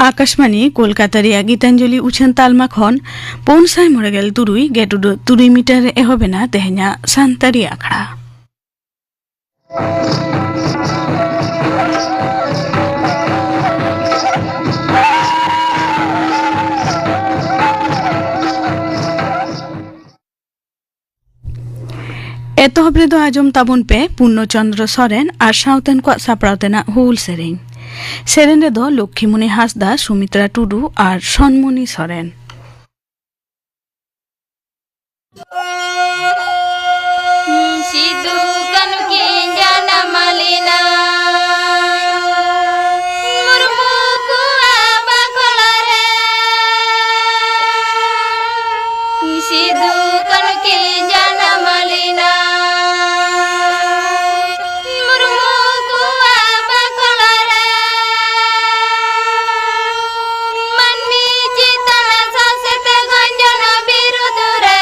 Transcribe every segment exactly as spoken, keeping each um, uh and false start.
ᱟᱠᱟᱥᱵᱟᱱᱤ ᱠᱳᱞᱠᱟᱛᱟ ᱨᱮᱭᱟᱜ ᱜᱤᱛᱟᱧᱡᱚᱞᱤ ᱩᱪᱷᱟᱹᱱ ᱛᱟᱞᱢᱟ ᱠᱷᱚᱱ ᱯᱩᱱ ᱥᱟᱭ ᱢᱚᱬᱮ ᱜᱮᱞ ᱛᱩᱨᱩᱭ ᱜᱮᱴ ᱩᱰᱟᱹᱜ ᱛᱩᱨᱩᱭ ᱢᱤᱴᱟᱨ ᱨᱮ ᱮᱦᱚᱵ ᱮᱱᱟ ᱛᱮᱦᱮᱧᱟᱜ ᱥᱟᱱᱛᱟᱲᱤ ᱟᱠᱷᱲᱟ᱾ ᱮᱛᱚᱦᱚᱵ ᱨᱮᱫᱚ ᱟᱸᱡᱚᱢ ᱛᱟᱵᱚᱱ ᱯᱮ ᱯᱩᱨᱱᱚ ᱪᱚᱱᱫᱨᱚ ᱥᱚᱨᱮᱱ ᱟᱨ ᱥᱟᱶᱛᱮᱱ ᱠᱚᱣᱟᱜ ᱥᱟᱯᱲᱟᱣ ᱛᱮᱱᱟᱜ ᱦᱩᱞ ᱥᱮᱨᱮᱧ᱾ ᱥᱮᱨᱮᱧ ᱨᱮᱫᱚ ᱞᱚᱠᱠᱷᱤᱢᱩᱱᱤ ᱦᱟᱸᱥᱫᱟ, ᱥᱩᱢᱤᱛᱨᱟ ᱴᱩᱰᱩ ᱟᱨ ᱥᱚᱱᱢᱩᱱᱤ ᱥᱚᱨᱮᱱ᱾ ᱥᱤᱫᱩ ᱠᱟᱹᱱᱦᱩ ᱠᱤᱱ ᱡᱟᱱᱟᱢ ᱞᱮᱱᱟ ᱢᱩᱨᱢᱩ ᱠᱚᱣᱟᱜ ᱵᱟᱠᱷᱳᱞ ᱨᱮ᱾ ᱥᱤᱫᱩ ᱠᱟᱹᱱᱦᱩ ᱠᱤᱱ ᱡᱟᱱᱟᱢ ᱞᱮᱱᱟ ᱢᱩᱨᱢᱩ ᱠᱚᱣᱟᱜ ᱵᱟᱠᱷᱳᱞ ᱨᱮ᱾ ᱢᱟᱹᱱᱢᱤ ᱪᱮᱛᱟᱱ ᱥᱟᱥᱮᱛ ᱜᱚᱸᱡᱚᱱ ᱵᱤᱨᱩᱫᱷ ᱨᱮ᱾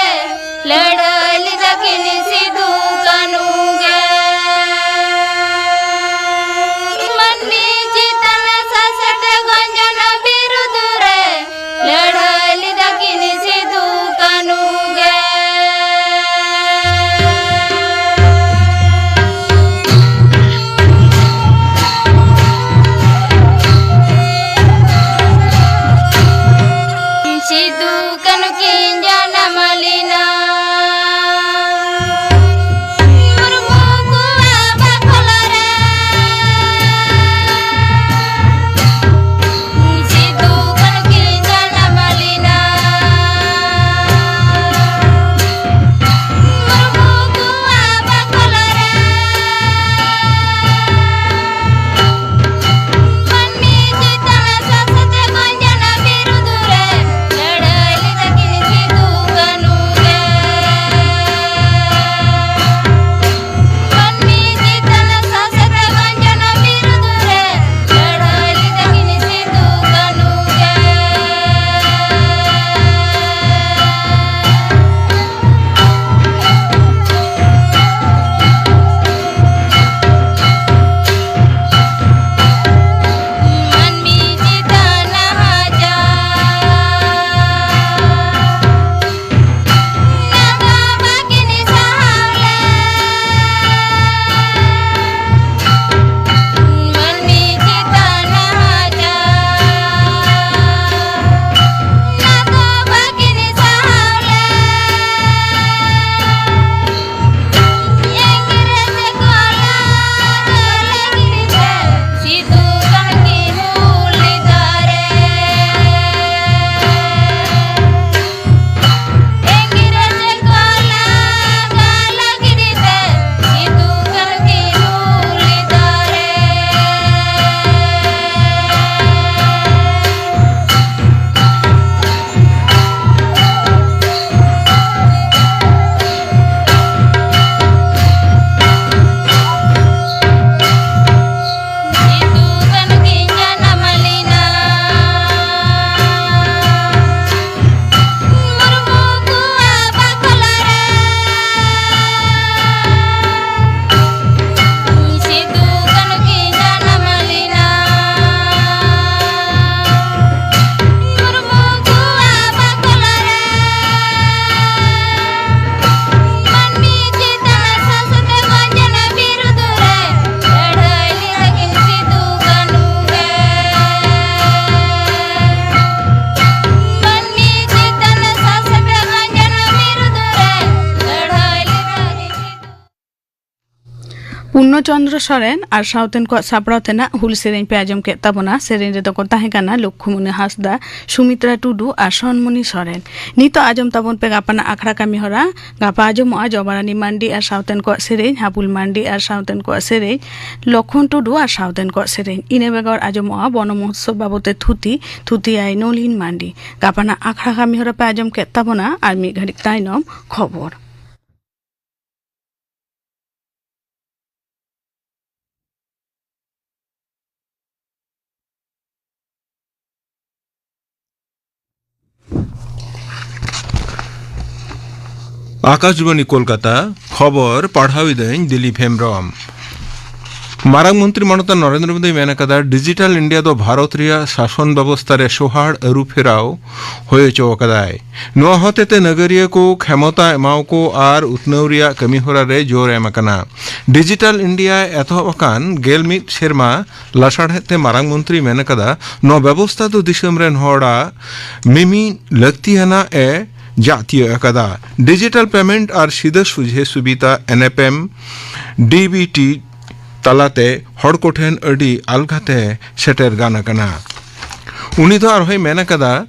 ᱪᱚᱱᱫᱨᱚ ᱥᱚᱨᱮᱱ ᱟᱨ ᱥᱟᱶᱛᱮᱱ ᱠᱚᱣᱟᱜ ᱥᱟᱯᱲᱟᱣ ᱛᱮᱱᱟᱜ ᱦᱩᱞ ᱥᱮᱨᱮᱧ ᱯᱮ ᱟᱸᱡᱚᱢ ᱠᱮᱫ ᱛᱟᱵᱚᱱᱟ᱾ ᱥᱮᱨᱮᱧ ᱨᱮᱫᱚ ᱠᱚ ᱛᱟᱦᱮᱸ ᱠᱟᱱᱟ ᱞᱚᱠᱠᱷᱩᱢᱚᱱᱤ ᱦᱟᱸᱥᱫᱟ, ᱥᱩᱢᱤᱛᱨᱟ ᱴᱩᱰᱩ ᱟᱨ ᱥᱚᱱᱢᱚᱱᱤ ᱥᱚᱨᱮᱱ᱾ ᱱᱤᱛᱚᱜ ᱟᱸᱡᱚᱢ ᱛᱟᱵᱚᱱ ᱯᱮ ᱜᱟᱯᱟᱱᱟᱜ ᱟᱠᱷᱲᱟ ᱠᱟᱹᱢᱤ ᱦᱚᱨᱟ᱾ ᱜᱟᱯᱟ ᱟᱸᱡᱚᱢᱚᱜᱼᱟ ᱡᱚᱵᱟᱨᱟᱱᱤ ᱢᱟᱱᱰᱤ ᱟᱨ ᱥᱟᱶᱛᱮᱱ ᱠᱚᱣᱟᱜ ᱥᱮᱨᱮᱧ, ᱦᱟᱵᱩᱞ ᱢᱟᱱᱰᱤ ᱟᱨ ᱥᱟᱶᱛᱮᱱ ᱠᱚᱣᱟᱜ ᱥᱮᱨᱮᱧ, ᱞᱚᱠᱷᱚᱱ ᱴᱩᱰᱩ ᱟᱨ ᱥᱟᱶᱛᱮᱱ ᱠᱚᱣᱟᱜ ᱥᱮᱨᱮᱧ᱾ ᱤᱱᱟᱹ ᱵᱮᱜᱚᱨ ᱟᱸᱡᱚᱢᱚᱜᱼᱟ ᱵᱚᱱᱚ ᱢᱚᱦᱳᱛᱥᱚᱵ ᱵᱟᱵᱚᱛ ᱛᱮ ᱛᱷᱩᱛᱤ, ᱛᱷᱩᱛᱤᱭᱟᱭ ᱱᱚᱞᱤᱱ ᱢᱟᱱᱰᱤ᱾ ᱜᱟᱯᱟᱱᱟᱜ ᱟᱠᱷᱲᱟ ᱠᱟᱹᱢᱤ ᱦᱚᱨᱟ ᱯᱮ ᱟᱸᱡᱚᱢ ᱠᱮᱫ ᱛᱟᱵᱚᱱᱟ᱾ ᱟᱨ ᱢᱤᱫ ᱜᱷᱟᱹᱲᱤᱡ ᱛᱟᱭᱱᱚᱢ ᱠᱷᱚᱵᱚᱨ᱾ ᱟᱠᱟᱥᱵᱟᱬᱤ ᱠᱳᱞᱠᱟᱛᱟ, ᱠᱷᱚᱵᱚᱨ ᱯᱟᱲᱦᱟᱣ ᱤᱫᱟᱹᱧ ᱫᱤᱞᱤᱯ ᱦᱮᱢᱵᱽᱨᱚᱢ᱾ ᱢᱟᱨᱟᱝ ᱢᱚᱱᱛᱨᱤ ᱢᱟᱱᱚᱛᱟᱱ ᱱᱚᱨᱮᱱᱫᱨᱚ ᱢᱳᱫᱤᱭ ᱢᱮᱱ ᱟᱠᱟᱫᱟ, ᱰᱤᱡᱤᱴᱟᱞ ᱤᱱᱰᱤᱭᱟ ᱫᱚ ᱵᱷᱟᱨᱚᱛ ᱨᱮᱭᱟᱜ ᱥᱟᱥᱚᱱ ᱵᱮᱵᱚᱥᱛᱷᱟ ᱨᱮ ᱥᱚᱦᱟᱲ ᱟᱹᱨᱩ ᱯᱷᱮᱨᱟᱣ ᱦᱩᱭ ᱦᱚᱪᱚ ᱟᱠᱟᱫᱟᱭ᱾ ᱱᱚᱣᱟ ᱦᱚᱛᱮᱛᱮ ᱱᱟᱜᱟᱨᱤᱭᱟᱹ ᱠᱚ ᱠᱷᱮᱢᱚᱛᱟ ᱮᱢᱟᱣ ᱠᱚ ᱟᱨ ᱩᱛᱱᱟᱹᱣ ᱨᱮᱭᱟᱜ ᱠᱟᱹᱢᱤ ᱦᱚᱨᱟ ᱨᱮ ᱡᱳᱨ ᱮᱢ ᱟᱠᱟᱱᱟ᱾ ᱰᱤᱡᱤᱴᱟᱞ ᱤᱱᱰᱤᱭᱟ ᱮᱛᱚᱦᱚᱵ ᱟᱠᱟᱱ ᱜᱮᱞ ᱢᱤᱫ ᱥᱮᱨᱢᱟ ᱞᱟᱥᱟᱲᱦᱮᱫ ᱛᱮ ᱢᱟᱨᱟᱝ ᱢᱚᱱᱛᱨᱤ ᱢᱮᱱ ᱟᱠᱟᱫᱟ, ᱱᱚᱣᱟ ᱵᱮᱵᱚᱥᱛᱷᱟ ᱫᱚ ᱫᱤᱥᱚᱢ ᱨᱮᱱ ᱦᱚᱲᱟᱜ ᱢᱤᱢᱤᱫ ᱞᱟᱹᱠᱛᱤᱭᱟᱱᱟᱜ ᱮ ᱡᱟᱜ ᱛᱤᱭᱟᱹᱜ ᱟᱠᱟᱫᱟ᱾ ᱰᱤᱡᱤᱴᱟᱞ ᱯᱮᱢᱮᱱᱴ ᱟᱨ ᱥᱤᱫᱷᱟᱹ ᱥᱩᱡᱷᱮ ᱥᱩᱵᱤᱫᱷᱟ, ᱮᱱ ᱮᱯ ᱮᱢ, ᱰᱤ ᱵᱤ ᱴᱤ ᱛᱟᱞᱟᱛᱮ ᱦᱚᱲ ᱠᱚᱴᱷᱮᱱ ᱟᱹᱰᱤ ᱟᱞᱜᱟᱛᱮ ᱥᱮᱴᱮᱨ ᱜᱟᱱ ᱟᱠᱟᱱᱟ᱾ ᱩᱱᱤ ᱫᱚ ᱟᱨᱦᱚᱸᱭ ᱢᱮᱱ ᱟᱠᱟᱫᱟ,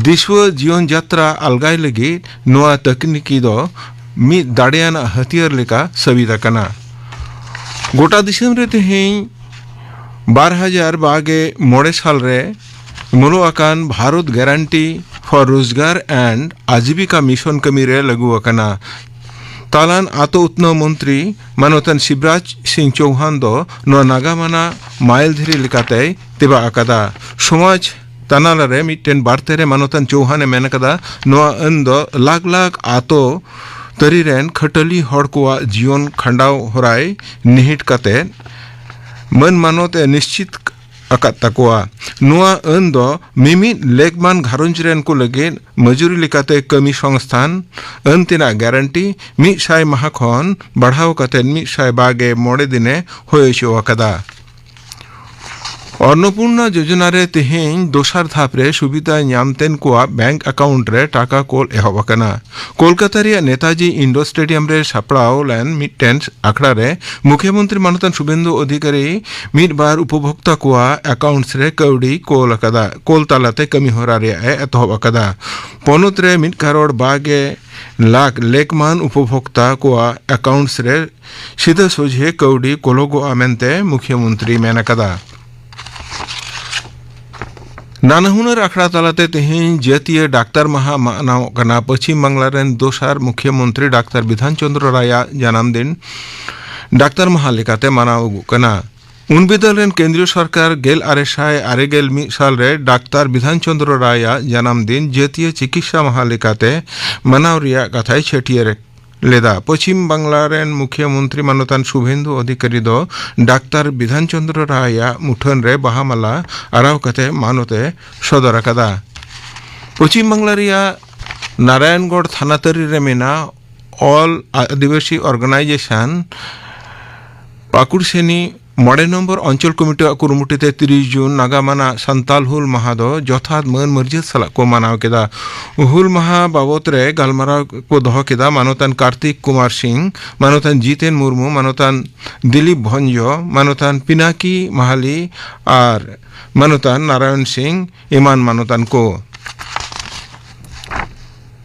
ᱫᱤᱥᱩᱣᱟᱹ ᱡᱤᱭᱚᱱ ᱡᱟᱛᱨᱟ ᱟᱞᱜᱟᱭ ᱞᱟᱹᱜᱤᱫ ᱱᱚᱣᱟ ᱛᱟᱹᱠᱱᱤᱠᱤ ᱫᱚ ᱢᱤᱫ ᱫᱟᱲᱮᱭᱟᱱᱟᱜ ᱦᱟᱹᱛᱭᱟᱹᱨ ᱞᱮᱠᱟ ᱥᱟᱹᱵᱤᱫ ᱟᱠᱟᱱᱟ᱾ ᱜᱚᱴᱟ ᱫᱤᱥᱚᱢ ᱨᱮ ᱛᱮᱦᱮᱧ ᱵᱟᱨ ᱦᱟᱡᱟᱨ ᱵᱟᱜᱮ ᱢᱚᱬᱮ ᱥᱟᱞ ᱨᱮ ᱢᱩᱞᱩᱜ ᱟᱠᱟᱱ Bharat Guarantee for Rozgar and Ajibika Mission ᱠᱟᱹᱢᱤ ᱨᱮ ᱞᱟᱹᱜᱩ ᱟᱠᱟᱱᱟ᱾ ᱛᱟᱞᱟᱱ ᱟᱛᱳ ᱩᱛᱱᱟᱹᱣ ᱢᱚᱱᱛᱨᱤ ᱢᱟᱱᱚᱛᱟᱱ ᱥᱤᱵᱨᱟᱡᱽ ᱥᱤᱝ ᱪᱳᱣᱦᱟᱱ ᱫᱚ ᱱᱚᱣᱟ ᱱᱟᱜᱟᱢ ᱟᱱᱟᱜ ᱢᱟᱭᱤᱞ ᱫᱷᱤᱨᱤ ᱞᱮᱠᱟᱛᱮᱭ ᱛᱮᱵᱟᱜ ᱟᱠᱟᱫᱟ᱾ ᱥᱚᱢᱟᱡᱽ ᱛᱟᱱᱟᱞᱟ ᱨᱮ ᱢᱤᱫᱴᱮᱱ ᱵᱟᱨᱛᱮ ᱨᱮ ᱢᱟᱱᱚᱛᱟᱱ ᱪᱳᱣᱦᱟᱱ ᱮ ᱢᱮᱱ ᱟᱠᱟᱫᱟ, ᱱᱚᱣᱟ ᱟᱹᱱ ᱫᱚ ᱞᱟᱠᱷ ᱞᱟᱠᱷ ᱟᱛᱳ ᱛᱟᱹᱨᱤ ᱨᱮᱱ ᱠᱷᱟᱹᱴᱟᱹᱞᱤ ᱦᱚᱲ ᱠᱚᱣᱟᱜ ᱡᱤᱭᱚᱱ ᱠᱷᱟᱸᱰᱟᱣ ᱦᱚᱨᱟᱭ ᱱᱤᱦᱤᱴ ᱠᱟᱛᱮ ᱢᱟᱹᱱ ᱢᱟᱱᱚᱛ ᱮ ᱱᱤᱥᱪᱤᱛ ᱟᱠᱟᱫ ᱛᱟᱠᱚᱣᱟ᱾ ᱱᱚᱣᱟ ᱟᱹᱱ ᱫᱚ ᱢᱤᱢᱤᱫ ᱞᱮᱠᱢᱟᱱ ᱜᱷᱟᱨᱚᱸᱡᱽ ᱨᱮᱱ ᱠᱚ ᱞᱟᱹᱜᱤᱫ ᱢᱟᱹᱡᱩᱨᱤ ᱞᱮᱠᱟᱛᱮ ᱠᱟᱹᱢᱤ ᱥᱚᱝᱥᱛᱷᱟᱱ ᱟᱹᱱ ᱛᱮᱱᱟᱜ ᱜᱟᱨᱟᱱᱴᱤ ᱢᱤᱫ ᱥᱟᱭ ᱢᱟᱦᱟ ᱠᱷᱚᱱ ᱵᱟᱲᱦᱟᱣ ᱠᱟᱛᱮ ᱢᱤᱫ ᱥᱟᱭ ᱵᱟᱜᱮ ᱢᱚᱬᱮ ᱫᱤᱱᱮ ᱦᱩᱭ ᱦᱚᱪᱚ ᱟᱠᱟᱫᱟ᱾ ᱚᱱᱱᱚᱯᱩᱨᱱᱟ ᱡᱳᱡᱚᱱᱟ ᱨᱮ ᱛᱮᱦᱮᱧ ᱫᱚᱥᱟᱨ ᱫᱷᱟᱯ ᱨᱮ ᱥᱩᱵᱤᱫᱷᱟ ᱧᱟᱢ ᱛᱮᱱ ᱠᱚᱣᱟᱜ ᱵᱮᱝᱠ ᱟᱠᱟᱣᱩᱱᱴ ᱨᱮ ᱴᱟᱠᱟ ᱠᱳᱞ ᱮᱦᱚᱵ ᱟᱠᱟᱱᱟ᱾ ᱠᱳᱞᱠᱟᱛᱟ ᱨᱮᱭᱟᱜ ᱱᱮᱛᱟᱡᱤ ᱤᱱᱰᱳᱨ ᱥᱴᱮᱰᱤᱭᱟᱢ ᱨᱮ ᱥᱟᱯᱲᱟᱣ ᱞᱮᱱ ᱢᱤᱫᱴᱮᱱ ᱟᱠᱷᱲᱟ ᱨᱮ ᱢᱩᱠᱷᱭᱚᱢᱚᱱᱛᱨᱤ ᱢᱟᱱᱚᱛᱟᱱ ᱥᱩᱵᱷᱮᱱᱫᱩ ᱚᱫᱷᱤᱠᱟᱨᱤ ᱢᱤᱫ ᱵᱟᱨ ᱩᱯᱚᱵᱷᱳᱠᱛᱟ ᱠᱚᱣᱟᱜ ᱟᱠᱟᱣᱩᱱᱴ ᱨᱮ ᱠᱟᱹᱣᱰᱤ ᱠᱳᱞ ᱟᱠᱟᱫᱟ, ᱠᱳᱞ ᱛᱟᱞᱟᱛᱮ ᱠᱟᱹᱢᱤ ᱦᱚᱨᱟ ᱨᱮᱭᱟᱜ ᱮ ᱮᱛᱚᱦᱚᱵ ᱟᱠᱟᱫᱟ᱾ ᱯᱚᱱᱚᱛ ᱨᱮ ᱢᱤᱫ ᱠᱟᱨᱚᱲ ᱵᱟᱜᱮ ᱞᱟᱠᱷ ᱞᱮᱠᱢᱟᱱ ᱩᱯᱚᱵᱷᱳᱠᱛᱟ ᱠᱚᱣᱟᱜ ᱟᱠᱟᱣᱩᱱᱴ ᱨᱮ ᱥᱤᱫᱷᱟᱹ ᱥᱚᱡᱷᱮ ᱠᱟᱹᱣᱰᱤ ᱠᱳᱞᱚᱜᱚᱜᱼᱟ ᱢᱮᱱᱛᱮ ᱢᱩᱠᱷᱭᱚᱢᱚᱱᱛᱨᱤ ᱢᱮᱱ ᱟᱠᱟᱫᱟ᱾ ᱱᱟᱱᱟᱦᱩᱱᱟᱹᱨ ᱟᱠᱷᱲᱟ ᱛᱟᱞᱟᱛᱮ ᱛᱮᱦᱮᱧ ᱡᱟᱹᱛᱤᱭᱟᱹ ᱰᱟᱠᱛᱟᱨ ᱢᱟᱦᱟ ᱢᱟᱱᱟᱣᱚᱜ ᱠᱟᱱᱟ᱾ ᱯᱚᱪᱷᱤᱢ ᱵᱟᱝᱞᱟ ᱨᱮᱱ ᱫᱚᱥᱟᱨ ᱢᱩᱠᱷᱭᱚᱢᱚᱱᱛᱨᱤ ᱰᱟᱠᱛᱟᱨ ᱵᱤᱫᱷᱟᱱ ᱪᱚᱸᱫᱽᱨᱚ ᱨᱟᱭᱟᱜ ᱡᱟᱱᱟᱢ ᱫᱤᱱ ᱰᱟᱠᱛᱟᱨ ᱢᱟᱦᱟ ᱞᱮᱠᱟᱛᱮ ᱢᱟᱱᱟᱣ ᱟᱹᱜᱩᱜ ᱠᱟᱱᱟ᱾ ᱩᱱ ᱵᱤᱫᱟᱹᱞ ᱨᱮᱱ ᱠᱮᱱᱫᱨᱤᱭᱚ ᱥᱚᱨᱠᱟᱨ ᱜᱮᱞ ᱟᱨᱮ ᱥᱟᱭ ᱟᱨᱮ ᱜᱮᱞ ᱢᱤᱫ ᱥᱟᱞ ᱨᱮ ᱰᱟᱠᱛᱟᱨ ᱵᱤᱫᱷᱟᱱ ᱪᱚᱸᱫᱽᱨᱚ ᱨᱟᱭᱟᱜ ᱡᱟᱱᱟᱢ ᱫᱤᱱ ᱡᱟᱹᱛᱤᱭᱟᱹ ᱪᱤᱠᱤᱛᱥᱟ ᱢᱟᱦᱟ ᱞᱮᱠᱟᱛᱮ ᱢᱟᱱᱟᱣ ᱨᱮᱭᱟᱜ ᱠᱟᱛᱷᱟᱭ ᱪᱷᱟᱹᱴᱭᱟᱹᱨ ᱞᱮᱫᱟ᱾ ᱯᱚᱪᱷᱤᱢ ᱵᱟᱝᱞᱟ ᱨᱮᱱ ᱢᱩᱠᱷᱭᱚᱢᱚᱱᱛᱨᱤ ᱢᱟᱱᱚᱛᱟᱱ ᱥᱩᱵᱷᱮᱱᱫᱩ ᱚᱫᱷᱤᱠᱟᱨᱤ ᱫᱚ ᱰᱟᱠᱛᱟᱨ ᱵᱤᱫᱷᱟᱱ ᱪᱚᱸᱫᱽᱨᱚ ᱨᱟᱭᱟᱜ ᱢᱩᱴᱷᱟᱹᱱ ᱨᱮ ᱵᱟᱦᱟ ᱢᱟᱞᱟ ᱟᱨᱟᱣ ᱠᱟᱛᱮ ᱢᱟᱱᱚᱛ ᱮ ᱥᱚᱫᱚᱨ ᱟᱠᱟᱫᱟ᱾ ᱯᱚᱪᱷᱤᱢ ᱵᱟᱝᱞᱟ ᱨᱮᱭᱟᱜ ᱱᱟᱨᱟᱭᱚᱱᱜᱚᱲ ᱛᱷᱟᱱᱟᱛᱟᱹᱨᱤ ᱨᱮ ᱢᱮᱱᱟᱜ All Adivasi Organization ᱯᱟᱠᱩᱲ ᱥᱮᱱᱤ ᱢᱚᱬᱮ ᱱᱚᱢᱵᱚᱨ ᱚᱧᱪᱚᱞ ᱠᱚᱢᱤᱴᱤᱭᱟᱜ ᱠᱩᱨᱩᱢᱩᱴᱩ ᱛᱮ ᱛᱤᱨᱤᱥ ᱡᱩᱱ ᱱᱟᱜᱟᱢ ᱟᱱᱟᱜ ᱥᱟᱱᱛᱟᱞ ᱦᱩᱞ ᱢᱟᱦᱟ ᱫᱚ ᱡᱚᱛᱷᱟᱛ ᱢᱟᱹᱱ ᱢᱟᱹᱨᱡᱟᱹᱛ ᱥᱟᱞᱟᱜ ᱠᱚ ᱢᱟᱱᱟᱣ ᱠᱮᱫᱟ᱾ ᱦᱩᱞ ᱢᱟᱦᱟ ᱵᱟᱵᱚᱛ ᱨᱮ ᱜᱟᱞᱢᱟᱨᱟᱣ ᱠᱚ ᱫᱚᱦᱚ ᱠᱮᱫᱟ ᱢᱟᱱᱚᱛᱟᱱ ᱠᱟᱨᱛᱤᱠ ᱠᱩᱢᱟᱨ ᱥᱤᱝ, ᱢᱟᱱᱚᱛᱟᱱ ᱡᱤᱛᱮᱱ ᱢᱩᱨᱢᱩ, ᱢᱟᱱᱚᱛᱟᱱ ᱫᱤᱞᱤᱯ ᱵᱷᱚᱧᱡᱚ, ᱢᱟᱱᱚᱛᱟᱱ ᱯᱤᱱᱟᱠᱤ ᱢᱟᱦᱟᱞᱤ ᱟᱨ ᱢᱟᱱᱚᱛᱟᱱ ᱱᱟᱨᱟᱭᱚᱱ ᱥᱤᱝ ᱮᱢᱟᱱ ᱢᱟᱱᱚᱛᱟᱱ ᱠᱚ᱾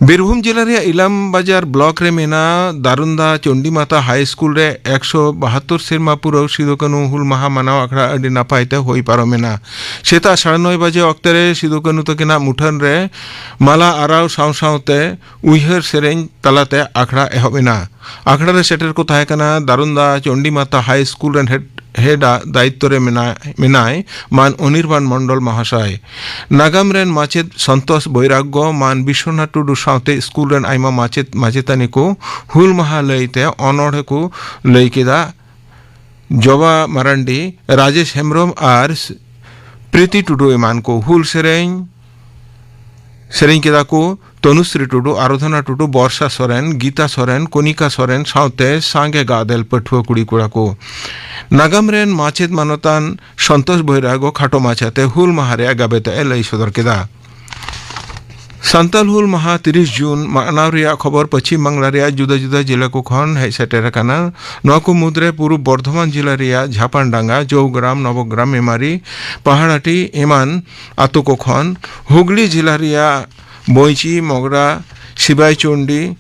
ᱵᱤᱨᱵᱷᱩᱢ ᱡᱮᱞᱟ ᱨᱮᱭᱟᱜ ᱤᱞᱟᱢ ᱵᱟᱡᱟᱨ ᱵᱞᱚᱠ ᱨᱮ ᱢᱮᱱᱟᱜ ᱫᱟᱨᱩᱱᱫᱟ ᱪᱚᱱᱰᱤᱢᱟᱛᱟ ᱦᱟᱭ ᱥᱠᱩᱞ ᱨᱮ ᱮᱠᱥᱚ ᱵᱟᱦᱟᱛᱛᱳᱨ ᱥᱮᱨᱢᱟ ᱯᱩᱨᱟᱹᱣ ᱥᱤᱫᱩ ᱠᱟᱹᱱᱦᱩ ᱦᱩᱞ ᱢᱟᱦᱟ ᱢᱟᱱᱟᱣ ᱟᱠᱷᱲᱟ ᱟᱹᱰᱤ ᱱᱟᱯᱟᱭ ᱛᱮ ᱦᱩᱭ ᱯᱟᱨᱚᱢ ᱮᱱᱟ᱾ ᱥᱮᱛᱟᱜ ᱥᱟᱲᱮ ᱱᱚᱭ ᱵᱟᱡᱮ ᱚᱠᱛᱮ ᱨᱮ ᱥᱤᱫᱩ ᱠᱟᱹᱱᱦᱩ ᱛᱟᱹᱠᱤᱱᱟᱜ ᱢᱩᱴᱷᱟᱹᱱ ᱨᱮ ᱢᱟᱞᱟ ᱟᱨᱟᱣ ᱥᱟᱶ ᱥᱟᱶᱛᱮ ᱩᱭᱦᱟᱹᱨ ᱥᱮᱨᱮᱧ ᱛᱟᱞᱟᱛᱮ ᱟᱠᱷᱲᱟ ᱮᱦᱚᱵ ᱮᱱᱟ᱾ ᱟᱠᱷᱲᱟ ᱨᱮ ᱥᱮᱴᱮᱨ ᱠᱚ ᱛᱟᱦᱮᱸ ᱠᱟᱱᱟ ᱫᱟᱨᱩᱱᱫᱟ ᱪᱚᱱᱰᱤᱢᱟᱛᱟ ᱦᱟᱭ ᱥᱠᱩᱞ ᱨᱮᱱ ᱦᱮᱰ, ᱦᱮᱰ ᱟᱜ ᱫᱟᱭᱤᱛᱛᱚ ᱨᱮ ᱢᱮᱱᱟᱭ, ᱢᱮᱱᱟᱭ ᱢᱟᱱ ᱚᱱᱤᱨᱵᱟᱱ ᱢᱚᱱᱰᱚᱞ ᱢᱚᱦᱟᱥᱚᱭ, ᱱᱟᱜᱟᱢ ᱨᱮᱱ ᱢᱟᱪᱮᱫ ᱥᱚᱱᱛᱳᱥ ᱵᱳᱭᱨᱟᱜᱽᱜᱚ, ᱢᱟᱱ ᱵᱤᱥᱣᱚᱱᱟᱛᱷ ᱴᱩᱰᱩ ᱥᱟᱶᱛᱮ ᱥᱠᱩᱞ ᱨᱮᱱ ᱟᱭᱢᱟ ᱢᱟᱪᱮᱫ ᱢᱟᱪᱮᱛᱟᱹᱱᱤ ᱠᱚ ᱦᱩᱞ ᱢᱟᱦᱟ ᱞᱟᱹᱭᱛᱮ ᱚᱱᱚᱬᱦᱮ ᱠᱚ ᱞᱟᱹᱭ ᱠᱮᱫᱟ᱾ ᱡᱚᱵᱟ ᱢᱟᱨᱟᱱᱰᱤ, ᱨᱟᱡᱮᱥ ᱦᱮᱢᱵᱨᱚᱢ ᱟᱨ ᱯᱨᱤᱛᱤ ᱴᱩᱰᱩ ᱮᱢᱟᱱ ᱠᱚ ᱦᱩᱞ ᱥᱮᱨᱮᱧ ᱥᱮᱨᱮᱧ ᱠᱮᱫᱟ ᱠᱚ᱾ ᱛᱚᱱᱩᱥᱨᱤ ᱴᱩᱰᱩ, ᱟᱨᱟᱫᱷᱚᱱᱟ ᱴᱩᱰᱩ, ᱵᱚᱨᱥᱟ ᱥᱚᱨᱮᱱ, ᱜᱤᱛᱟ ᱥᱚᱨᱮᱱ, ᱠᱚᱱᱤᱠᱟ ᱥᱚᱨᱮᱱ ᱥᱟᱶᱛᱮ ᱥᱟᱸᱜᱮ ᱜᱟᱫᱮᱞ ᱯᱟᱹᱴᱷᱩᱣᱟᱹ ᱠᱩᱲᱤ ᱠᱚᱲᱟ ᱠᱚ᱾ ᱱᱟᱜᱟᱢ ᱨᱮᱱ ᱢᱟᱪᱮᱫ ᱢᱟᱱᱚᱛᱟᱱ ᱥᱚᱱᱛᱳᱥ ᱵᱚᱭᱨᱟᱜᱚ ᱠᱷᱟᱴᱚ ᱢᱟᱪᱷᱟᱛᱮ ᱦᱩᱞ ᱢᱟᱦᱟ ᱨᱮᱭᱟᱜ ᱜᱟᱵᱮᱛᱟᱜ ᱮ ᱞᱟᱹᱭ ᱥᱚᱫᱚᱨ ᱠᱮᱫᱟ᱾ ᱥᱟᱱᱛᱟᱞ ᱦᱩᱞ ᱢᱟᱦᱟ ᱛᱤᱨᱤᱥ ᱡᱩᱱ ᱢᱟᱱᱟᱣ ᱨᱮᱭᱟᱜ ᱠᱷᱚᱵᱚᱨ ᱯᱚᱪᱷᱤᱢ ᱵᱟᱝᱞᱟ ᱨᱮᱭᱟᱜ ᱡᱩᱫᱟᱹ ᱡᱩᱫᱟᱹ ᱡᱮᱞᱟ ᱠᱚ ᱠᱷᱚᱱ ᱦᱮᱡ ᱥᱮᱴᱮᱨ ᱟᱠᱟᱱᱟ᱾ ᱱᱚᱣᱟ ᱠᱚ ᱢᱩᱫᱽᱨᱮ ᱯᱩᱨᱩᱵ ᱵᱚᱨᱫᱷᱚᱢᱟᱱ ᱡᱮᱞᱟ ᱨᱮᱭᱟᱜ ᱡᱷᱟᱯᱟᱱᱰᱟᱸᱜᱟ, ᱡᱚᱣᱜᱨᱟᱢ, ᱱᱚᱵᱚᱜᱨᱟᱢ, ᱢᱮᱢᱟᱨᱤ, ᱯᱟᱦᱟᱲᱟᱴᱤ ᱮᱢᱟᱱ ᱟᱛᱳ ᱠᱚ ᱠᱷᱚᱱ, ᱦᱩᱜᱽᱞᱤ ᱡᱮᱞᱟ ᱨᱮᱭᱟᱜ ᱵᱚᱸᱭᱪᱤ, ᱢᱚᱜᱽᱨᱟ, ᱥᱤᱵᱟᱭᱪᱚᱱᱰᱤ,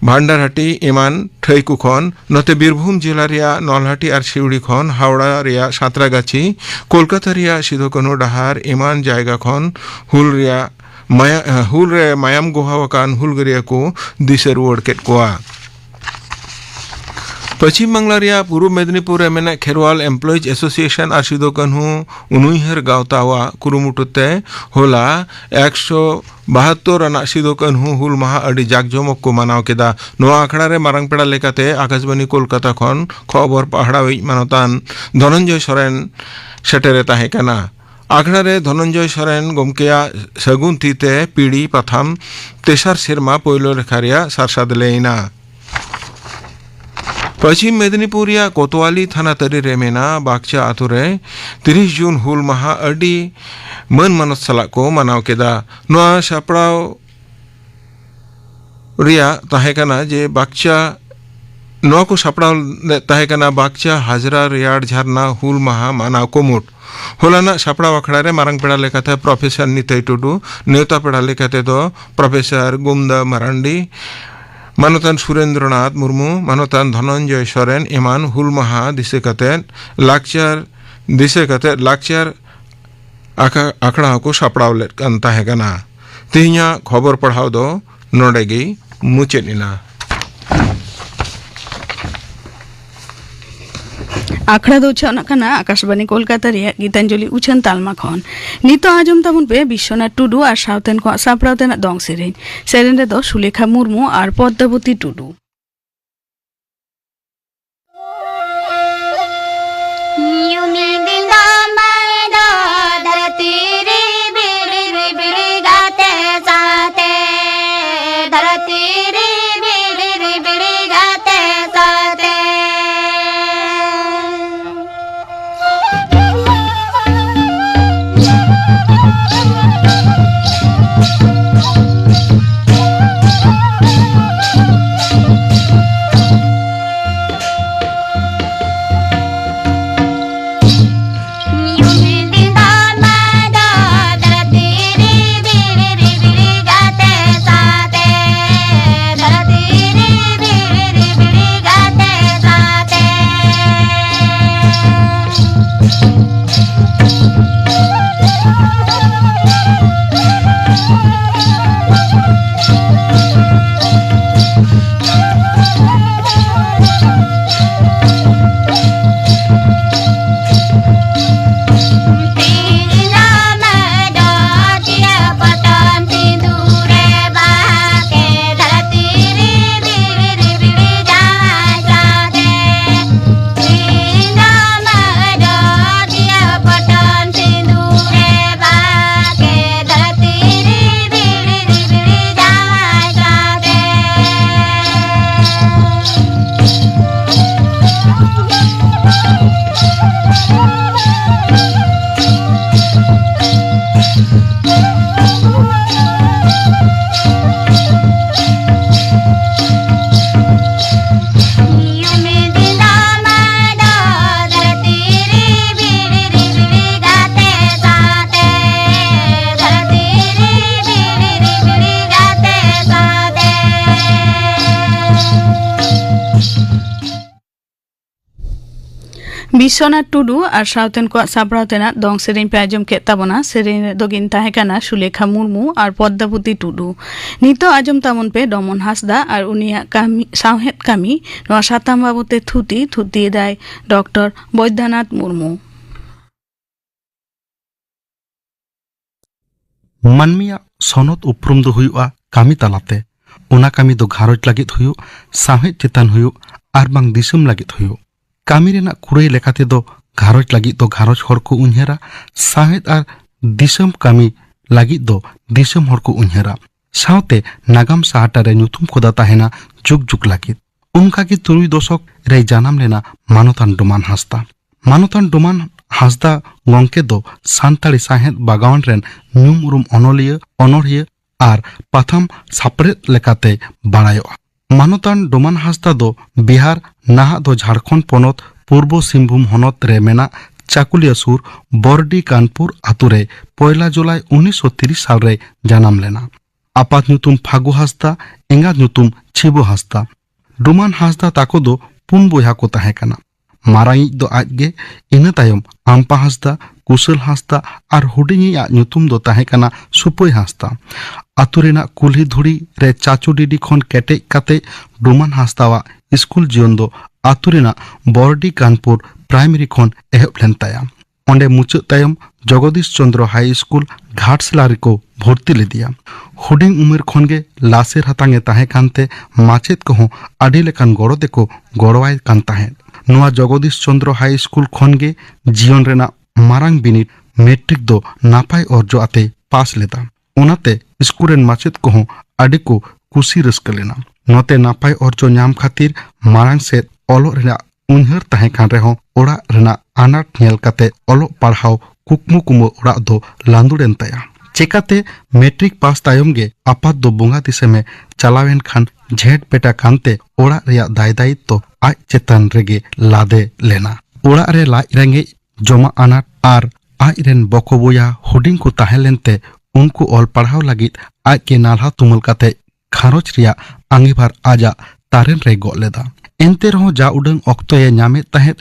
ᱵᱷᱟᱱᱰᱟᱨᱦᱟᱴᱤ ᱮᱢᱟᱱ ᱴᱷᱟᱹᱭ ᱠᱚ ᱠᱷᱚᱱ, ᱱᱚᱛᱮ ᱵᱤᱨᱵᱷᱩᱢ ᱡᱮᱞᱟ ᱨᱮᱭᱟᱜ ᱱᱚᱞᱦᱟᱴᱤ ᱟᱨ ᱥᱤᱣᱲᱤ ᱠᱷᱚᱱ, ᱦᱟᱣᱲᱟ ᱨᱮᱭᱟᱜ ᱥᱟᱸᱛᱨᱟᱜᱟᱪᱷᱤ, ᱠᱳᱞᱠᱟᱛᱟ ᱨᱮᱭᱟᱜ ᱥᱤᱫᱷᱳ ᱠᱟᱹᱱᱦᱩ ᱰᱟᱦᱟᱨ ᱮᱢᱟᱱ ᱡᱟᱭᱜᱟ ᱠᱷᱚᱱ ᱦᱩᱞ ᱨᱮᱭᱟᱜ ᱢᱟᱭᱟ-, ᱦᱩᱞ ᱨᱮ ᱢᱟᱭᱟᱢ ᱜᱚᱦᱟᱣ ᱟᱠᱟᱱ ᱦᱩᱞᱜᱟᱹᱨᱤᱭᱟᱹ ᱠᱚ ᱫᱤᱥᱟᱹ ᱨᱩᱣᱟᱹᱲ ᱠᱮᱫ ᱠᱚᱣᱟ᱾ ᱯᱚᱪᱷᱤᱢ ᱵᱟᱝᱞᱟ ᱨᱮᱭᱟᱜ ᱯᱩᱨᱩᱵ ᱢᱮᱫᱤᱱᱤᱯᱩᱨ ᱨᱮ ᱢᱮᱱᱟᱜ ᱠᱷᱮᱨᱣᱟᱞ ᱮᱢᱯᱞᱚᱭᱤᱡᱽ ᱮᱥᱳᱥᱤᱭᱮᱥᱚᱱ ᱟᱨ ᱥᱤᱫᱷᱳ ᱠᱟᱹᱱᱦᱩ ᱩᱱᱩᱭᱦᱟᱹᱨ ᱜᱟᱶᱛᱟᱣᱟᱜ ᱠᱩᱨᱩᱢᱩᱴᱩ ᱛᱮ ᱦᱚᱞᱟ ᱮᱠᱥᱚ ᱵᱟᱦᱟᱛᱛᱳᱨ ᱟᱱᱟᱜ ᱥᱤᱫᱷᱳ ᱠᱟᱹᱱᱦᱩ ᱦᱩᱞ ᱢᱟᱦᱟ ᱟᱹᱰᱤ ᱡᱟᱠᱡᱚᱢᱚᱠ ᱠᱚ ᱢᱟᱱᱟᱣ ᱠᱮᱫᱟ᱾ ᱱᱚᱣᱟ ᱟᱠᱷᱲᱟ ᱨᱮ ᱢᱟᱨᱟᱝ ᱯᱮᱲᱟ ᱞᱮᱠᱟᱛᱮ ᱟᱠᱟᱥᱵᱟᱱᱤ ᱠᱳᱞᱠᱟᱛᱟ ᱠᱷᱚᱱ ᱠᱷᱚᱵᱚᱨ ᱯᱟᱦᱲᱟᱣᱤᱡ ᱢᱟᱱᱚᱛᱟᱱ ᱫᱷᱚᱱᱚᱱᱡᱚᱭ ᱥᱚᱨᱮᱱ ᱥᱮᱴᱮᱨᱮ ᱛᱟᱦᱮᱸ ᱠᱟᱱᱟ᱾ ᱟᱠᱷᱲᱟ ᱨᱮ ᱫᱷᱚᱱᱚᱱᱡᱚᱭ ᱥᱚᱨᱮᱱ ᱜᱚᱢᱠᱮᱭᱟᱜ ᱥᱟᱹᱜᱩᱱ ᱛᱤ ᱛᱮ ᱯᱤᱲᱤ ᱯᱟᱛᱷᱟᱢ ᱛᱮᱥᱟᱨ ᱥᱮᱨᱢᱟ ᱯᱳᱭᱞᱳ ᱞᱮᱠᱷᱟ ᱨᱮᱭᱟᱜ ᱥᱟᱨᱥᱟᱫ ᱞᱟᱹᱭ ᱮᱱᱟ᱾ ᱯᱚᱪᱷᱤᱢ ᱢᱮᱫᱤᱱᱤᱯᱩᱨ ᱨᱮᱭᱟᱜ ᱠᱳᱛᱣᱟᱞᱤ ᱛᱷᱟᱱᱟ ᱛᱟᱹᱨᱤ ᱨᱮ ᱢᱮᱱᱟᱜ ᱵᱟᱠᱪᱟ ᱟᱛᱳ ᱨᱮ ᱛᱤᱨᱤᱥ ᱡᱩᱱ ᱦᱩᱞ ᱢᱟᱦᱟ ᱟᱹᱰᱤ ᱢᱟᱹᱱ ᱢᱟᱱᱚᱛ ᱥᱟᱞᱟᱜ ᱠᱚ ᱢᱟᱱᱟᱣ ᱠᱮᱫᱟ᱾ ᱱᱚᱣᱟ ᱥᱟᱯᱲᱟᱣ ᱨᱮᱭᱟᱜ ᱛᱟᱦᱮᱸ ᱠᱟᱱᱟ ᱡᱮ ᱵᱟᱠᱪᱟ, ᱱᱚᱣᱟ ᱠᱚ ᱥᱟᱯᱲᱟᱣ ᱞᱮᱫ ᱛᱟᱦᱮᱸ ᱠᱟᱱᱟ ᱵᱟᱠᱪᱟ ᱦᱟᱡᱽᱨᱟ ᱨᱮᱭᱟᱲ ᱡᱷᱟᱨᱱᱟ ᱦᱩᱞ ᱢᱟᱦᱟ ᱢᱟᱱᱟᱣ ᱠᱩᱢᱩᱴ᱾ ᱦᱚᱞᱟᱱᱟᱜ ᱥᱟᱯᱲᱟᱣ ᱟᱠᱷᱲᱟ ᱨᱮ ᱢᱟᱨᱟᱝ ᱯᱮᱲᱟ ᱞᱮᱠᱟᱛᱮ ᱯᱨᱚᱯᱷᱮᱥᱚᱨ ᱱᱤᱛᱟᱹᱭ ᱴᱩᱰᱩ, ᱱᱮᱣᱛᱟ ᱯᱮᱲᱟ ᱞᱮᱠᱟᱛᱮ ᱫᱚ ᱯᱨᱚᱯᱷᱮᱥᱚᱨ ᱜᱩᱢᱫᱟ ᱢᱟᱨᱟᱱᱰᱤ, ᱢᱟᱱᱚᱛᱟᱱ ᱥᱩᱨᱮᱱᱫᱨᱚᱱᱟᱛᱷ ᱢᱩᱨᱢᱩ, ᱢᱟᱱᱚᱛᱟᱱ ᱫᱷᱚᱱᱚᱱᱡᱚᱭ ᱥᱚᱨᱮᱱ ᱮᱢᱟᱱ ᱦᱩᱞ ᱢᱟᱦᱟ ᱫᱤᱥᱟᱹ ᱠᱟᱛᱮ ᱞᱟᱠᱪᱟᱨ, ᱫᱤᱥᱟᱹ ᱠᱟᱛᱮ ᱞᱟᱠᱪᱟᱨ ᱟᱠᱷ-, ᱟᱠᱷᱲᱟ ᱦᱚᱸᱠᱚ ᱥᱟᱯᱲᱟᱣ ᱞᱮᱫ ᱠᱟᱱ ᱛᱟᱦᱮᱸ ᱠᱟᱱᱟ᱾ ᱛᱮᱦᱮᱧᱟᱜ ᱠᱷᱚᱵᱚᱨ ᱯᱟᱲᱦᱟᱣ ᱫᱚ ᱱᱚᱰᱮ ᱜᱮ ᱢᱩᱪᱟᱹᱫ ᱮᱱᱟ᱾ ᱟᱠᱷᱲᱟ ᱫᱚ ᱩᱪᱷᱟᱹᱱᱚᱜ ᱠᱟᱱᱟ ᱟᱠᱟᱥᱵᱟᱱᱤ ᱠᱳᱞᱠᱟᱛᱟ ᱨᱮᱭᱟᱜ ᱜᱤᱛᱟᱧᱡᱚᱞᱤ ᱩᱪᱷᱟᱹᱱ ᱛᱟᱞᱢᱟ ᱠᱷᱚᱱ᱾ ᱱᱤᱛᱚᱜ ᱟᱸᱡᱚᱢ ᱛᱟᱵᱚᱱ ᱯᱮ ᱵᱤᱥᱥᱚᱱᱟᱛᱷ ᱴᱩᱰᱩ ᱟᱨ ᱥᱟᱶᱛᱮᱱ ᱠᱚᱣᱟᱜ ᱥᱟᱯᱲᱟᱣ ᱛᱮᱱᱟᱜ ᱫᱚᱝ ᱥᱮᱨᱮᱧ᱾ ᱥᱮᱨᱮᱧ ᱨᱮᱫᱚ ᱥᱩᱞᱮᱠᱷᱟ ᱢᱩᱨᱢᱩ ᱟᱨ ᱯᱚᱫᱽᱫᱟᱵᱚᱛᱤ ᱴᱩᱰᱩ᱾ ᱧᱩᱢᱤᱫ ᱫᱤᱱ ᱫᱚ ᱢᱟᱭ ᱫᱚ ᱫᱷᱟᱹᱨᱛᱤ ᱨᱮ ᱵᱤᱲᱤ ᱨᱮ ᱵᱤᱲᱤ ᱜᱟᱛᱮ ᱥᱟᱶᱛᱮ, ᱫᱷᱟᱹᱨᱛᱤ ᱨᱮ ᱵᱤᱲᱤ ᱨᱮ ᱵᱤᱲᱤ ᱜᱟᱛᱮ ᱥᱟᱶᱛᱮ᱾ ᱵᱤᱥᱥᱚᱱᱟᱛᱷ ᱴᱩᱰᱩ ᱟᱨ ᱥᱟᱶᱛᱮᱱ ᱠᱚᱣᱟᱜ ᱥᱟᱯᱲᱟᱣ ᱛᱮᱱᱟᱜ ᱫᱚᱝ ᱥᱮᱨᱮᱧ ᱯᱮ ᱟᱸᱡᱚᱢ ᱠᱮᱫ ᱛᱟᱵᱚᱱᱟ᱾ ᱥᱮᱨᱮᱧ ᱨᱮᱫᱚ ᱠᱤᱱ ᱛᱟᱦᱮᱸ ᱠᱟᱱᱟ ᱥᱩᱞᱮᱠᱷᱟ ᱢᱩᱨᱢᱩ ᱟᱨ ᱯᱚᱫᱽᱫᱟᱵᱚᱛᱤ ᱴᱩᱰᱩ᱾ ᱱᱤᱛᱚᱜ ᱟᱸᱡᱚᱢ ᱛᱟᱵᱚᱱ ᱯᱮ ᱰᱚᱢᱚᱱ ᱦᱟᱸᱥᱫᱟ ᱟᱨ ᱩᱱᱤᱭᱟᱜ ᱠᱟᱹᱢᱤ, ᱥᱟᱶᱦᱮᱫ ᱠᱟᱹᱢᱤ᱾ ᱱᱚᱣᱟ ᱥᱟᱛᱟᱢ ᱵᱟᱵᱚᱛ ᱛᱮ ᱛᱷᱩᱛᱤ, ᱛᱷᱩᱛᱤᱭᱮᱫᱟᱭ ᱰᱚᱠᱴᱚᱨ ᱵᱳᱭᱫᱟᱱᱟᱛᱷ ᱢᱩᱨᱢᱩ᱾ ᱢᱟᱹᱱᱢᱤᱭᱟᱜ ᱥᱚᱱᱚᱛ ᱩᱯᱨᱩᱢ ᱫᱚ ᱦᱩᱭᱩᱜᱼᱟ ᱠᱟᱹᱢᱤ ᱛᱟᱞᱟᱛᱮ᱾ ᱚᱱᱟ ᱠᱟᱹᱢᱤ ᱫᱚ ᱜᱷᱟᱨᱚᱸᱡᱽ ᱞᱟᱹᱜᱤᱫ ᱦᱩᱭᱩᱜ, ᱥᱟᱶᱦᱮᱫ ᱪᱮᱛᱟᱱ ᱦᱩᱭᱩᱜ, ᱟᱨ ᱵᱟᱝ ᱫᱤᱥᱚᱢ ᱞᱟᱹᱜᱤᱫ ᱦᱩᱭᱩᱜ᱾ ᱠᱟᱹᱢᱤ ᱨᱮᱱᱟᱜ ᱠᱩᱲᱟᱹᱭ ᱞᱮᱠᱟ ᱛᱮᱫᱚ ᱜᱷᱟᱨᱚᱸᱡᱽ ᱞᱟᱹᱜᱤᱫ ᱫᱚ ᱜᱷᱟᱨᱚᱸᱡᱽ ᱦᱚᱲ ᱠᱚ ᱩᱭᱦᱟᱹᱨᱟ, ᱥᱟᱶᱦᱮᱫ ᱟᱨ ᱫᱤᱥᱚᱢ ᱠᱟᱹᱢᱤ ᱞᱟᱹᱜᱤᱫ ᱫᱚ ᱫᱤᱥᱚᱢ ᱦᱚᱲ ᱠᱚ ᱩᱭᱦᱟᱹᱨᱟ᱾ ᱥᱟᱶᱛᱮ ᱱᱟᱜᱟᱢ ᱥᱟᱦᱴᱟ ᱨᱮ ᱧᱩᱛᱩᱢ ᱠᱷᱚᱫᱟ ᱛᱟᱦᱮᱱᱟ ᱡᱩᱜᱽ ᱡᱩᱜᱽ ᱞᱟᱹᱜᱤᱫ᱾ ᱚᱱᱠᱟᱜᱮ ᱛᱩᱨᱩᱭ ᱫᱚᱥᱚᱠ ᱨᱮᱭ ᱡᱟᱱᱟᱢ ᱞᱮᱱᱟ ᱢᱟᱱᱚᱛᱟᱱ ᱰᱚᱢᱟᱱ ᱦᱟᱸᱥᱫᱟ᱾ ᱢᱟᱱᱚᱛᱟᱱ ᱰᱚᱢᱟᱱ ᱦᱟᱸᱥᱫᱟ ᱜᱚᱢᱠᱮ ᱫᱚ ᱥᱟᱱᱛᱟᱲᱤ ᱥᱟᱶᱦᱮᱫ ᱵᱟᱜᱟᱣᱟᱱ ᱨᱮᱱ ᱧᱩᱢ ᱩᱨᱩᱢ ᱚᱱᱚᱞᱤᱭᱟᱹ, ᱚᱱᱚᱲᱦᱤᱭᱟᱹ ᱟᱨ ᱯᱟᱛᱷᱟᱢ ᱥᱟᱯᱲᱮᱫ ᱞᱮᱠᱟᱛᱮ ᱵᱟᱲᱟᱭᱚᱜᱼᱟ᱾ ᱢᱟᱱᱚᱛᱟᱱ ᱰᱚᱢᱟᱱ ᱦᱟᱸᱥᱫᱟ ᱫᱚ ᱵᱤᱦᱟᱨ, ᱱᱟᱦᱟᱜ ᱫᱚ ᱡᱷᱟᱲᱠᱷᱚᱸᱰ ᱯᱚᱱᱚᱛ, ᱯᱩᱨᱵᱚ ᱥᱤᱝᱵᱷᱩᱢ ᱦᱚᱱᱚᱛ ᱨᱮ ᱢᱮᱱᱟᱜ ᱪᱟᱠᱩᱞᱤᱭᱟᱹ ᱥᱩᱨ ᱵᱚᱨᱰᱤ ᱠᱟᱱᱯᱩᱨ ᱟᱛᱳ ᱨᱮ ᱯᱚᱭᱞᱟ ᱡᱩᱞᱟᱭ ᱩᱱᱤᱥᱥᱚ ᱛᱤᱨᱤᱥ ᱥᱟᱞ ᱨᱮ ᱡᱟᱱᱟᱢ ᱞᱮᱱᱟ᱾ ᱟᱯᱟᱛ ᱧᱩᱛᱩᱢ ᱯᱷᱟᱹᱜᱩ ᱦᱟᱸᱥᱫᱟ, ᱮᱸᱜᱟᱛ ᱧᱩᱛᱩᱢ ᱪᱷᱤᱵᱩ ᱦᱟᱸᱥᱫᱟ᱾ ᱰᱚᱢᱟᱱ ᱦᱟᱸᱥᱫᱟ ᱛᱟᱠᱚ ᱫᱚ ᱯᱩᱱ ᱵᱚᱭᱦᱟ ᱠᱚ ᱛᱟᱦᱮᱸ ᱠᱟᱱᱟ᱾ ᱢᱟᱨᱟᱝᱤᱡ ᱫᱚ ᱟᱡ ᱜᱮ, ᱤᱱᱟᱹ ᱛᱟᱭᱚᱢ ᱟᱢᱯᱟ ᱦᱟᱸᱥᱫᱟ, ᱠᱩᱥᱟᱹᱞ ᱦᱟᱸᱥᱫᱟ ᱟᱨ ᱦᱩᱰᱤᱧᱤᱡ ᱟᱜ ᱧᱩᱛᱩᱢ ᱫᱚ ᱛᱟᱦᱮᱸ ᱠᱟᱱᱟ ᱥᱩᱯᱟᱹᱭ ᱦᱟᱸᱥᱫᱟ᱾ ᱟᱛᱳ ᱨᱮᱱᱟᱜ ᱠᱩᱞᱦᱤ ᱫᱷᱩᱲᱤ ᱨᱮ ᱪᱟᱪᱳ ᱰᱤᱰᱤ ᱠᱷᱚᱱ ᱠᱮᱴᱮᱡ ᱠᱟᱛᱮ ᱰᱚᱢᱟᱱ ᱦᱟᱸᱥᱫᱟᱣᱟᱜ ᱥᱠᱩᱞ ᱡᱤᱭᱚᱱ ᱫᱚ ᱟᱛᱳ ᱨᱮᱱᱟᱜ ᱵᱚᱨᱰᱤ ᱠᱟᱱᱯᱩᱨ ᱯᱨᱟᱭᱢᱟᱨᱤ ᱠᱷᱚᱱ ᱮᱦᱚᱵ ᱞᱮᱱ ᱛᱟᱭᱟ᱾ ᱚᱸᱰᱮ ᱢᱩᱪᱟᱹᱫ ᱛᱟᱭᱚᱢ ᱡᱚᱜᱚᱫᱤᱥ ᱪᱚᱸᱫᱽᱨᱚ ᱦᱟᱭ ᱥᱠᱩᱞ ᱜᱷᱟᱴᱥᱤᱞᱟ ᱨᱮᱠᱚ ᱵᱷᱚᱨᱛᱤ ᱞᱮᱫᱮᱭᱟ᱾ ᱦᱩᱰᱤᱧ ᱩᱢᱮᱨ ᱠᱷᱚᱱᱜᱮ ᱞᱟᱥᱮᱨ ᱦᱟᱛᱟᱝ ᱮ ᱛᱟᱦᱮᱸ ᱠᱟᱱᱛᱮ ᱢᱟᱪᱮᱫ ᱠᱚᱦᱚᱸ ᱟᱹᱰᱤ ᱞᱮᱠᱟᱱ ᱜᱚᱲᱚ ᱛᱮᱠᱚ ᱜᱚᱲᱚᱣᱟᱭ ᱠᱟᱱ ᱛᱟᱦᱮᱸᱫ᱾ ᱱᱚᱣᱟ ᱡᱚᱜᱚᱫᱤᱥ ᱪᱚᱸᱫᱽᱨᱚ ᱦᱟᱭ ᱥᱠᱩᱞ ᱠᱷᱚᱱᱜᱮ ᱡᱤᱭᱚᱱ ᱨᱮᱱᱟᱜ ᱢᱟᱨᱟᱝ ᱵᱤᱱᱤᱰ ᱢᱮᱴᱨᱤᱠ ᱫᱚ ᱱᱟᱯᱟᱭ ᱚᱨᱡᱚ ᱟᱛᱮ ᱯᱟᱥ ᱞᱮᱫᱟ᱾ ᱚᱱᱟᱛᱮ ᱥᱠᱩᱞ ᱨᱮᱱ ᱢᱟᱪᱮᱫ ᱠᱚᱦᱚᱸ ᱟᱹᱰᱤ ᱠᱚ ᱠᱩᱥᱤ ᱨᱟᱹᱥᱠᱟᱹ ᱞᱮᱱᱟ᱾ ᱱᱚᱛᱮ ᱱᱟᱯᱟᱭ ᱚᱨᱡᱚ ᱧᱟᱢ ᱠᱷᱟᱹᱛᱤᱨ ᱢᱟᱲᱟᱝ ᱥᱮᱫ ᱚᱞᱚᱜ ᱨᱮᱱᱟᱜ ᱩᱭᱦᱟᱹᱨ ᱛᱟᱦᱮᱸ ᱠᱟᱱ ᱨᱮᱦᱚᱸ ᱚᱲᱟᱜ ᱨᱮᱱᱟᱜ ᱟᱱᱟᱴ ᱧᱮᱞ ᱠᱟᱛᱮ ᱚᱞᱚᱜ ᱯᱟᱲᱦᱟᱣ ᱠᱩᱠᱢᱩ ᱠᱩᱢᱟᱹ ᱚᱲᱟᱜ ᱫᱚ ᱞᱟᱸᱫᱩᱲᱮᱱ ᱛᱟᱭᱟ᱾ ᱪᱮᱠᱟᱛᱮ ᱢᱮᱴᱨᱤᱠ ᱯᱟᱥ ᱛᱟᱭᱚᱢ ᱜᱮ ᱟᱯᱟᱛ ᱫᱚ ᱵᱚᱸᱜᱟ ᱫᱤᱥᱚᱢᱮ ᱪᱟᱞᱟᱣᱮᱱ ᱠᱷᱟᱱ ᱡᱷᱮᱸᱴ ᱵᱮᱴᱟ ᱠᱟᱱᱛᱮ ᱚᱲᱟᱜ ᱨᱮᱭᱟᱜ ᱫᱟᱭ ᱫᱟᱭᱤᱛᱛᱚ ᱟᱡ ᱪᱮᱛᱟᱱ ᱨᱮᱜᱮ ᱞᱟᱫᱮ ᱞᱮᱱᱟ᱾ ᱚᱲᱟᱜ ᱨᱮ ᱞᱟᱡ ᱨᱮᱸᱜᱮᱡ, ᱡᱚᱢᱟᱜ ᱟᱱᱟᱴ ᱟᱨ ᱟᱡ ᱨᱮᱱ ᱵᱚᱠᱚ ᱵᱚᱭᱦᱟ ᱦᱩᱰᱤᱧ ᱠᱚ ᱛᱟᱦᱮᱸ ᱞᱮᱱᱛᱮ ᱩᱱᱠᱩ ᱚᱞ ᱯᱟᱲᱦᱟᱣ ᱞᱟᱹᱜᱤᱫ ᱟᱡ ᱜᱮ ᱱᱟᱞᱦᱟ ᱛᱩᱢᱟᱹᱞ ᱠᱟᱛᱮ ᱜᱷᱟᱨᱚᱸᱡᱽ ᱨᱮᱭᱟᱜ ᱟᱸᱜᱤᱵᱷᱟᱨ ᱟᱡᱟᱜ ᱛᱟᱨᱮᱱ ᱨᱮᱭ ᱜᱚᱜ ᱞᱮᱫᱟ᱾ ᱮᱱᱛᱮ ᱨᱮᱦᱚᱸ ᱡᱟ ᱩᱰᱟᱹᱝ ᱚᱠᱛᱚᱭᱮ ᱧᱟᱢᱮᱫ ᱛᱟᱦᱮᱸᱫ,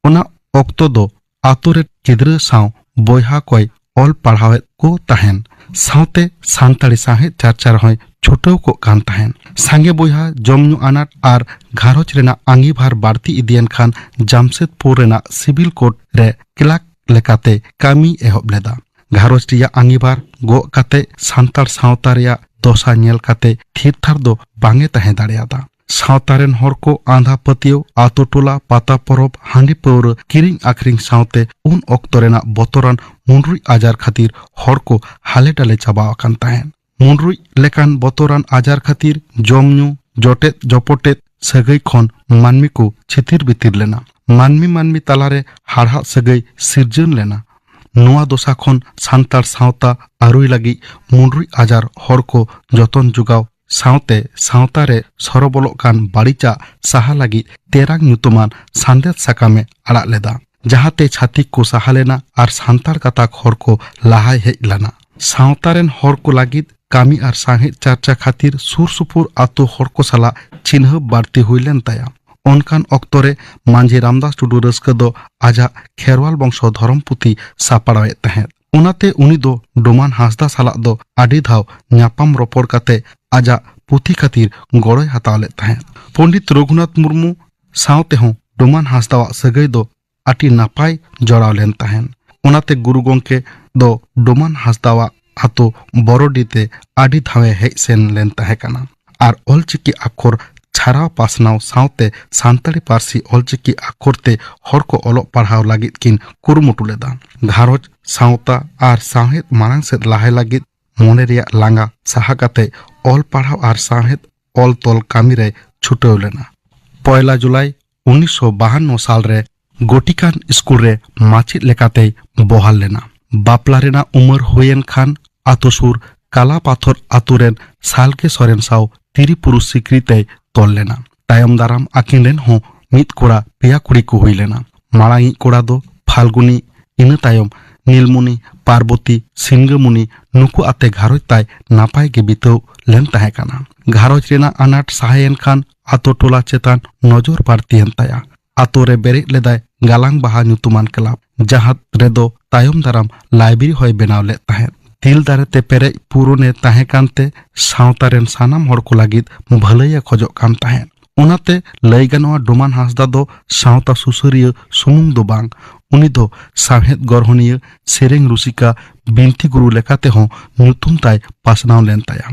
ᱚᱱᱟ ᱚᱠᱛᱚ ᱫᱚ ᱟᱛᱳ ᱨᱮ ᱜᱤᱫᱽᱨᱟᱹ ᱥᱟᱶ ᱵᱚᱭᱦᱟ ᱠᱚᱭ ᱚᱞ ᱯᱟᱲᱦᱟᱣᱮᱫ ᱠᱚ ᱛᱟᱦᱮᱱ᱾ ᱥᱟᱶᱛᱮ ᱥᱟᱱᱛᱟᱲᱤ ᱥᱟᱶᱦᱮᱫ ᱪᱟᱨᱪᱟ ᱨᱮᱦᱚᱸᱭ ᱪᱷᱩᱴᱟᱹᱣ ᱠᱚᱜ ᱠᱟᱱ ᱛᱟᱦᱮᱸᱱ᱾ ᱥᱟᱸᱜᱮ ᱵᱚᱭᱦᱟ, ᱡᱚᱢ ᱧᱩ ᱟᱱᱟᱴ ᱟᱨ ᱜᱷᱟᱨᱚᱸᱡᱽ ᱨᱮᱱᱟᱜ ᱟᱸᱜᱤᱵᱷᱟᱨ ᱵᱟᱹᱲᱛᱤ ᱤᱫᱤᱭᱮᱱ ᱠᱷᱟᱱ ᱡᱟᱢᱥᱮᱫᱽᱯᱩᱨ ᱨᱮᱱᱟᱜ ᱥᱤᱵᱤᱞ ᱠᱳᱨᱴ ᱨᱮ ᱠᱞᱟᱨᱠ ᱞᱮᱠᱟᱛᱮ ᱠᱟᱹᱢᱤ ᱮᱦᱚᱵ ᱞᱮᱫᱟ᱾ ᱜᱷᱟᱨᱚᱸᱡᱽ ᱨᱮᱭᱟᱜ ᱟᱸᱜᱤᱵᱷᱟᱨ ᱜᱚᱜ ᱠᱟᱛᱮ ᱥᱟᱱᱛᱟᱲ ᱥᱟᱶᱛᱟ ᱨᱮᱭᱟᱜ ᱫᱚᱥᱟ ᱧᱮᱞ ᱠᱟᱛᱮ ᱛᱷᱤᱨ ᱛᱷᱟᱨ ᱫᱚ ᱵᱟᱝ ᱮ ᱛᱟᱦᱮᱸ ᱫᱟᱲᱮᱭᱟᱫᱟ᱾ ᱥᱟᱶᱛᱟ ᱨᱮᱱ ᱦᱚᱲ ᱠᱚ ᱟᱸᱫᱷᱟ ᱯᱟᱹᱛᱭᱟᱹᱣ, ᱟᱛᱳ ᱴᱚᱞᱟ, ᱯᱟᱛᱟ ᱯᱚᱨᱚᱵᱽ, ᱦᱟᱺᱰᱤ ᱯᱟᱹᱣᱨᱟᱹ ᱠᱤᱨᱤᱧ ᱟᱹᱠᱷᱨᱤᱧ ᱥᱟᱶᱛᱮ ᱩᱱ ᱚᱠᱛᱚ ᱨᱮᱱᱟᱜ ᱵᱚᱛᱚᱨᱟᱱ ᱢᱩᱸᱰᱨᱩᱡ ᱟᱡᱟᱨ ᱠᱷᱟᱹᱛᱤᱨ ᱦᱚᱲ ᱠᱚ ᱦᱟᱞᱮ ᱰᱟᱞᱮ ᱪᱟᱵᱟ ᱟᱠᱟᱱ ᱛᱟᱦᱮᱸᱫ᱾ ᱢᱩᱸᱰᱨᱩᱡ ᱞᱮᱠᱟᱱ ᱵᱚᱛᱚᱨᱟᱱ ᱟᱡᱟᱨ ᱠᱷᱟᱹᱛᱤᱨ ᱡᱚᱢ ᱧᱩ, ᱡᱚᱴᱮᱫ ᱡᱚᱯᱚᱴᱮᱫ, ᱥᱟᱹᱜᱟᱹᱭ ᱠᱷᱚᱱ ᱢᱟᱹᱱᱢᱤ ᱠᱚ ᱪᱷᱤᱛᱤᱨ ᱵᱤᱛᱤᱨ ᱞᱮᱱᱟ᱾ ᱢᱟᱹᱱᱢᱤ ᱢᱟᱹᱱᱢᱤ ᱛᱟᱞᱟᱨᱮ ᱦᱟᱲᱦᱟᱫ ᱥᱟᱹᱜᱟᱹᱭ ᱥᱤᱨᱡᱟᱹᱱ ᱞᱮᱱᱟ᱾ ᱱᱚᱣᱟ ᱫᱚᱥᱟ ᱠᱷᱚᱱ ᱥᱟᱱᱛᱟᱲ ᱥᱟᱶᱛᱟ ᱟᱹᱨᱩᱭ ᱞᱟᱹᱜᱤᱫ ᱢᱩᱰᱨᱩᱡ ᱟᱡᱟᱨ ᱦᱚᱲ ᱠᱚ ᱡᱚᱛᱚᱱ ᱡᱚᱜᱟᱣ ᱥᱟᱶᱛᱮ ᱥᱟᱶᱛᱟ ᱨᱮ ᱥᱚᱨᱚᱵᱚᱞᱚᱜ ᱠᱟᱱ ᱵᱟᱹᱲᱤᱡᱟᱜ ᱥᱟᱦᱟ ᱞᱟᱹᱜᱤᱫ ᱛᱮᱨᱟᱝ ᱧᱩᱛᱩᱢᱟᱱ ᱥᱟᱸᱫᱮᱥ ᱥᱟᱠᱟᱢᱮ ᱟᱲᱟᱜ ᱞᱮᱫᱟ, ᱡᱟᱦᱟᱸᱛᱮ ᱪᱷᱟᱹᱛᱤᱠ ᱠᱚ ᱥᱟᱦᱟ ᱞᱮᱱᱟ ᱟᱨ ᱥᱟᱱᱛᱟᱲ ᱜᱟᱛᱟᱠ ᱦᱚᱲ ᱠᱚ ᱞᱟᱦᱟᱭ ᱦᱮᱡ ᱞᱮᱱᱟ᱾ ᱥᱟᱶᱛᱟ ᱨᱮᱱ ᱦᱚᱲ ᱠᱚ ᱞᱟᱹᱜᱤᱫ ᱠᱟᱹᱢᱤ ᱟᱨ ᱥᱟᱶᱦᱮᱫ ᱪᱟᱨᱪᱟ ᱠᱷᱟᱹᱛᱤᱨ ᱥᱩᱨ ᱥᱩᱯᱩᱨ ᱟᱛᱳ ᱦᱚᱲ ᱠᱚ ᱥᱟᱞᱟᱜ ᱪᱤᱱᱦᱟᱹᱯ ᱵᱟᱹᱲᱛᱤ ᱦᱩᱭ ᱞᱮᱱ ᱛᱟᱭᱟ᱾ ᱚᱱᱠᱟᱱ ᱚᱠᱛᱚ ᱨᱮ ᱢᱟᱹᱡᱷᱤ ᱨᱟᱢᱫᱟᱥ ᱴᱩᱰᱩ ᱨᱟᱹᱥᱠᱟᱹ ᱫᱚ ᱟᱡᱟᱜ ᱠᱷᱮᱨᱣᱟᱞ ᱵᱚᱝᱥᱚ ᱫᱷᱚᱨᱚᱢ ᱯᱩᱛᱷᱤ ᱥᱟᱯᱲᱟᱣᱮᱫ ᱛᱟᱦᱮᱸᱫ᱾ ᱚᱱᱟᱛᱮ ᱩᱱᱤ ᱫᱚ ᱰᱚᱢᱟᱱ ᱦᱟᱸᱥᱫᱟ ᱥᱟᱞᱟᱜ ᱫᱚ ᱟᱹᱰᱤ ᱫᱷᱟᱣ ᱧᱟᱯᱟᱢ ᱨᱚᱯᱚᱲ ᱠᱟᱛᱮ ᱟᱡᱟᱜ ᱯᱩᱛᱷᱤ ᱠᱷᱟᱹᱛᱤᱨ ᱜᱚᱲᱚᱭ ᱦᱟᱛᱟᱣ ᱞᱮᱫ ᱛᱟᱦᱮᱸᱫ᱾ ᱯᱚᱸᱰᱤᱛ ᱨᱚᱜᱷᱩᱱᱟᱛᱷ ᱢᱩᱨᱢᱩ ᱥᱟᱶ ᱛᱮᱦᱚᱸ ᱰᱚᱢᱟᱱ ᱦᱟᱸᱥᱫᱟᱣᱟᱜ ᱥᱟᱹᱜᱟᱹᱭ ᱫᱚ ᱟᱹᱰᱤ ᱱᱟᱯᱟᱭ ᱡᱚᱲᱟᱣ ᱞᱮᱱ ᱛᱟᱦᱮᱸᱫ᱾ ᱚᱱᱟᱛᱮ ᱜᱩᱨᱩ ᱜᱚᱢᱠᱮ ᱫᱚ ᱰᱚᱢᱟᱱ ᱦᱟᱸᱥᱫᱟᱣᱟᱜ ᱟᱛᱳ ᱵᱚᱨᱚᱰᱤ ᱛᱮ ᱟᱹᱰᱤ ᱫᱷᱟᱣᱮ ᱦᱮᱡ ᱥᱮᱱ ᱞᱮᱱ ᱛᱟᱦᱮᱸ ᱠᱟᱱᱟ ᱟᱨ ᱚᱞᱪᱤᱠᱤ ᱟᱠᱷᱚᱨ ᱪᱷᱟᱨᱟᱣ ᱯᱟᱥᱱᱟᱣ ᱥᱟᱶᱛᱮ ᱥᱟᱱᱛᱟᱲᱤ ᱯᱟᱹᱨᱥᱤ ᱚᱞᱪᱤᱠᱤ ᱟᱠᱷᱚᱨ ᱛᱮ ᱦᱚᱲ ᱠᱚ ᱚᱞᱚᱜ ᱯᱟᱲᱦᱟᱣ ᱞᱟᱹᱜᱤᱫ ᱠᱤᱱ ᱠᱩᱨᱩᱢᱩᱴᱩ ᱞᱮᱫᱟ᱾ ᱜᱷᱟᱨᱚᱸᱡᱽ, ᱥᱟᱶᱛᱟ ᱟᱨ ᱥᱟᱶᱦᱮᱫ ᱢᱟᱲᱟᱝ ᱥᱮᱫ ᱞᱟᱦᱟᱭ ᱞᱟᱹᱜᱤᱫ ᱢᱚᱱᱮ ᱨᱮᱭᱟᱜ ᱞᱟᱸᱜᱟ ᱥᱟᱦᱟ ᱠᱟᱛᱮ ᱚᱞ ᱯᱟᱲᱦᱟᱣ ᱟᱨ ᱥᱟᱶᱦᱮᱫ ᱚᱞ ᱛᱚᱞ ᱠᱟᱹᱢᱤ ᱨᱮ ᱪᱷᱩᱴᱟᱹᱣ ᱞᱮᱱᱟ᱾ ᱯᱚᱭᱞᱟ ᱡᱩᱞᱟᱭ ᱩᱱᱤᱥᱥᱚ ᱵᱟᱦᱟᱱᱱᱚ ᱥᱟᱞ ᱨᱮ ᱜᱚᱴᱤᱠᱟᱱ ᱥᱠᱩᱞ ᱨᱮ ᱢᱟᱪᱮᱫ ᱞᱮᱠᱟᱛᱮᱭ ᱵᱚᱦᱟᱞ ᱞᱮᱱᱟ᱾ ᱵᱟᱯᱞᱟ ᱨᱮᱱᱟᱜ ᱩᱢᱟᱹᱨ ᱦᱩᱭᱮᱱ ᱠᱷᱟᱱ ᱟᱛᱳ ᱥᱩᱨ ᱠᱟᱞᱟᱯᱟᱛᱷᱚᱨ ᱟᱛᱳ ᱨᱮᱱ ᱥᱟᱞᱜᱮ ᱥᱚᱨᱮᱱ ᱥᱟᱶ ᱛᱤᱨᱤ ᱯᱩᱨᱩᱥ ᱥᱤᱠᱲᱤ ᱛᱮᱭ ᱛᱚᱞ ᱞᱮᱱᱟ᱾ ᱛᱟᱭᱚᱢ ᱫᱟᱨᱟᱢ ᱟᱹᱠᱤᱱ ᱨᱮᱱ ᱦᱚᱸ ᱢᱤᱫ ᱠᱚᱲᱟ ᱯᱮᱭᱟ ᱠᱩᱲᱤ ᱠᱚ ᱦᱩᱭ ᱞᱮᱱᱟ᱾ ᱢᱟᱲᱟᱝᱤᱡ ᱠᱚᱲᱟ ᱫᱚ ᱯᱷᱟᱞᱜᱩᱱᱤ, ᱤᱱᱟᱹ ᱛᱟᱭᱚᱢ ᱱᱤᱞᱢᱚᱱᱤ, ᱯᱟᱨᱵᱚᱛᱤ, ᱥᱤᱝᱜᱟᱹᱢᱩᱱᱤ, ᱱᱩᱠᱩ ᱟᱛᱮ ᱜᱷᱟᱨᱚᱸᱡᱽ ᱛᱟᱭ ᱱᱟᱯᱟᱭ ᱜᱮ ᱵᱤᱛᱟᱹᱣ ᱞᱮᱱ ᱛᱟᱦᱮᱸ ᱠᱟᱱᱟ᱾ ᱜᱷᱟᱨᱚᱸᱡᱽ ᱨᱮᱱᱟᱜ ᱟᱱᱟᱴ ᱥᱟᱦᱟᱭᱮᱱ ᱠᱷᱟᱱ ᱟᱛᱳ ᱴᱚᱞᱟ ᱪᱮᱛᱟᱱ ᱱᱚᱡᱚᱨ ᱵᱟᱹᱲᱛᱤᱭᱮᱱ ᱛᱟᱭᱟ᱾ ᱟᱛᱳ ᱨᱮ ᱵᱮᱨᱮᱫ ᱞᱮᱫᱟᱭ ᱜᱟᱞᱟᱝ ᱵᱟᱦᱟ ᱧᱩᱛᱩᱢᱟᱱ ᱠᱞᱟᱵᱽ, ᱡᱟᱦᱟᱸ ᱨᱮᱫᱚ ᱛᱟᱭᱚᱢ ᱫᱟᱨᱟᱢ ᱞᱟᱭᱵᱨᱮᱨᱤ ᱦᱚᱸᱭ ᱵᱮᱱᱟᱣ ᱞᱮᱫ ᱛᱟᱦᱮᱸᱫ᱾ ᱫᱤᱞ ᱫᱟᱨᱮ ᱛᱮ ᱯᱮᱨᱮᱡ ᱯᱩᱨᱚᱱᱮ ᱛᱟᱦᱮᱸ ᱠᱟᱱᱛᱮ ᱥᱟᱶᱛᱟ ᱨᱮᱱ ᱥᱟᱱᱟᱢ ᱦᱚᱲ ᱠᱚ ᱞᱟᱹᱜᱤᱫ ᱵᱷᱟᱹᱞᱟᱹᱭᱮ ᱠᱷᱚᱡᱚᱜ ᱠᱟᱱ ᱛᱟᱦᱮᱸᱫ᱾ ᱚᱱᱟᱛᱮ ᱞᱟᱹᱭ ᱜᱟᱱᱚᱜᱼᱟ, ᱰᱚᱢᱟᱱ ᱦᱟᱸᱥᱫᱟ ᱫᱚ ᱥᱟᱶᱛᱟ ᱥᱩᱥᱟᱹᱨᱤᱭᱟᱹ ᱥᱩᱢᱩᱝ ᱫᱚ ᱵᱟᱝ, ᱩᱱᱤ ᱫᱚ ᱥᱟᱶᱦᱮᱫ ᱜᱚᱨᱦᱚᱱᱤᱭᱟᱹ, ᱥᱮᱨᱮᱧ ᱨᱩᱥᱤᱠᱟ, ᱵᱤᱱᱛᱤ ᱜᱩᱨᱩ ᱞᱮᱠᱟᱛᱮᱦᱚᱸ ᱧᱩᱛᱩᱢ ᱛᱟᱭ ᱯᱟᱥᱱᱟᱣ ᱞᱮᱱ ᱛᱟᱭᱟ᱾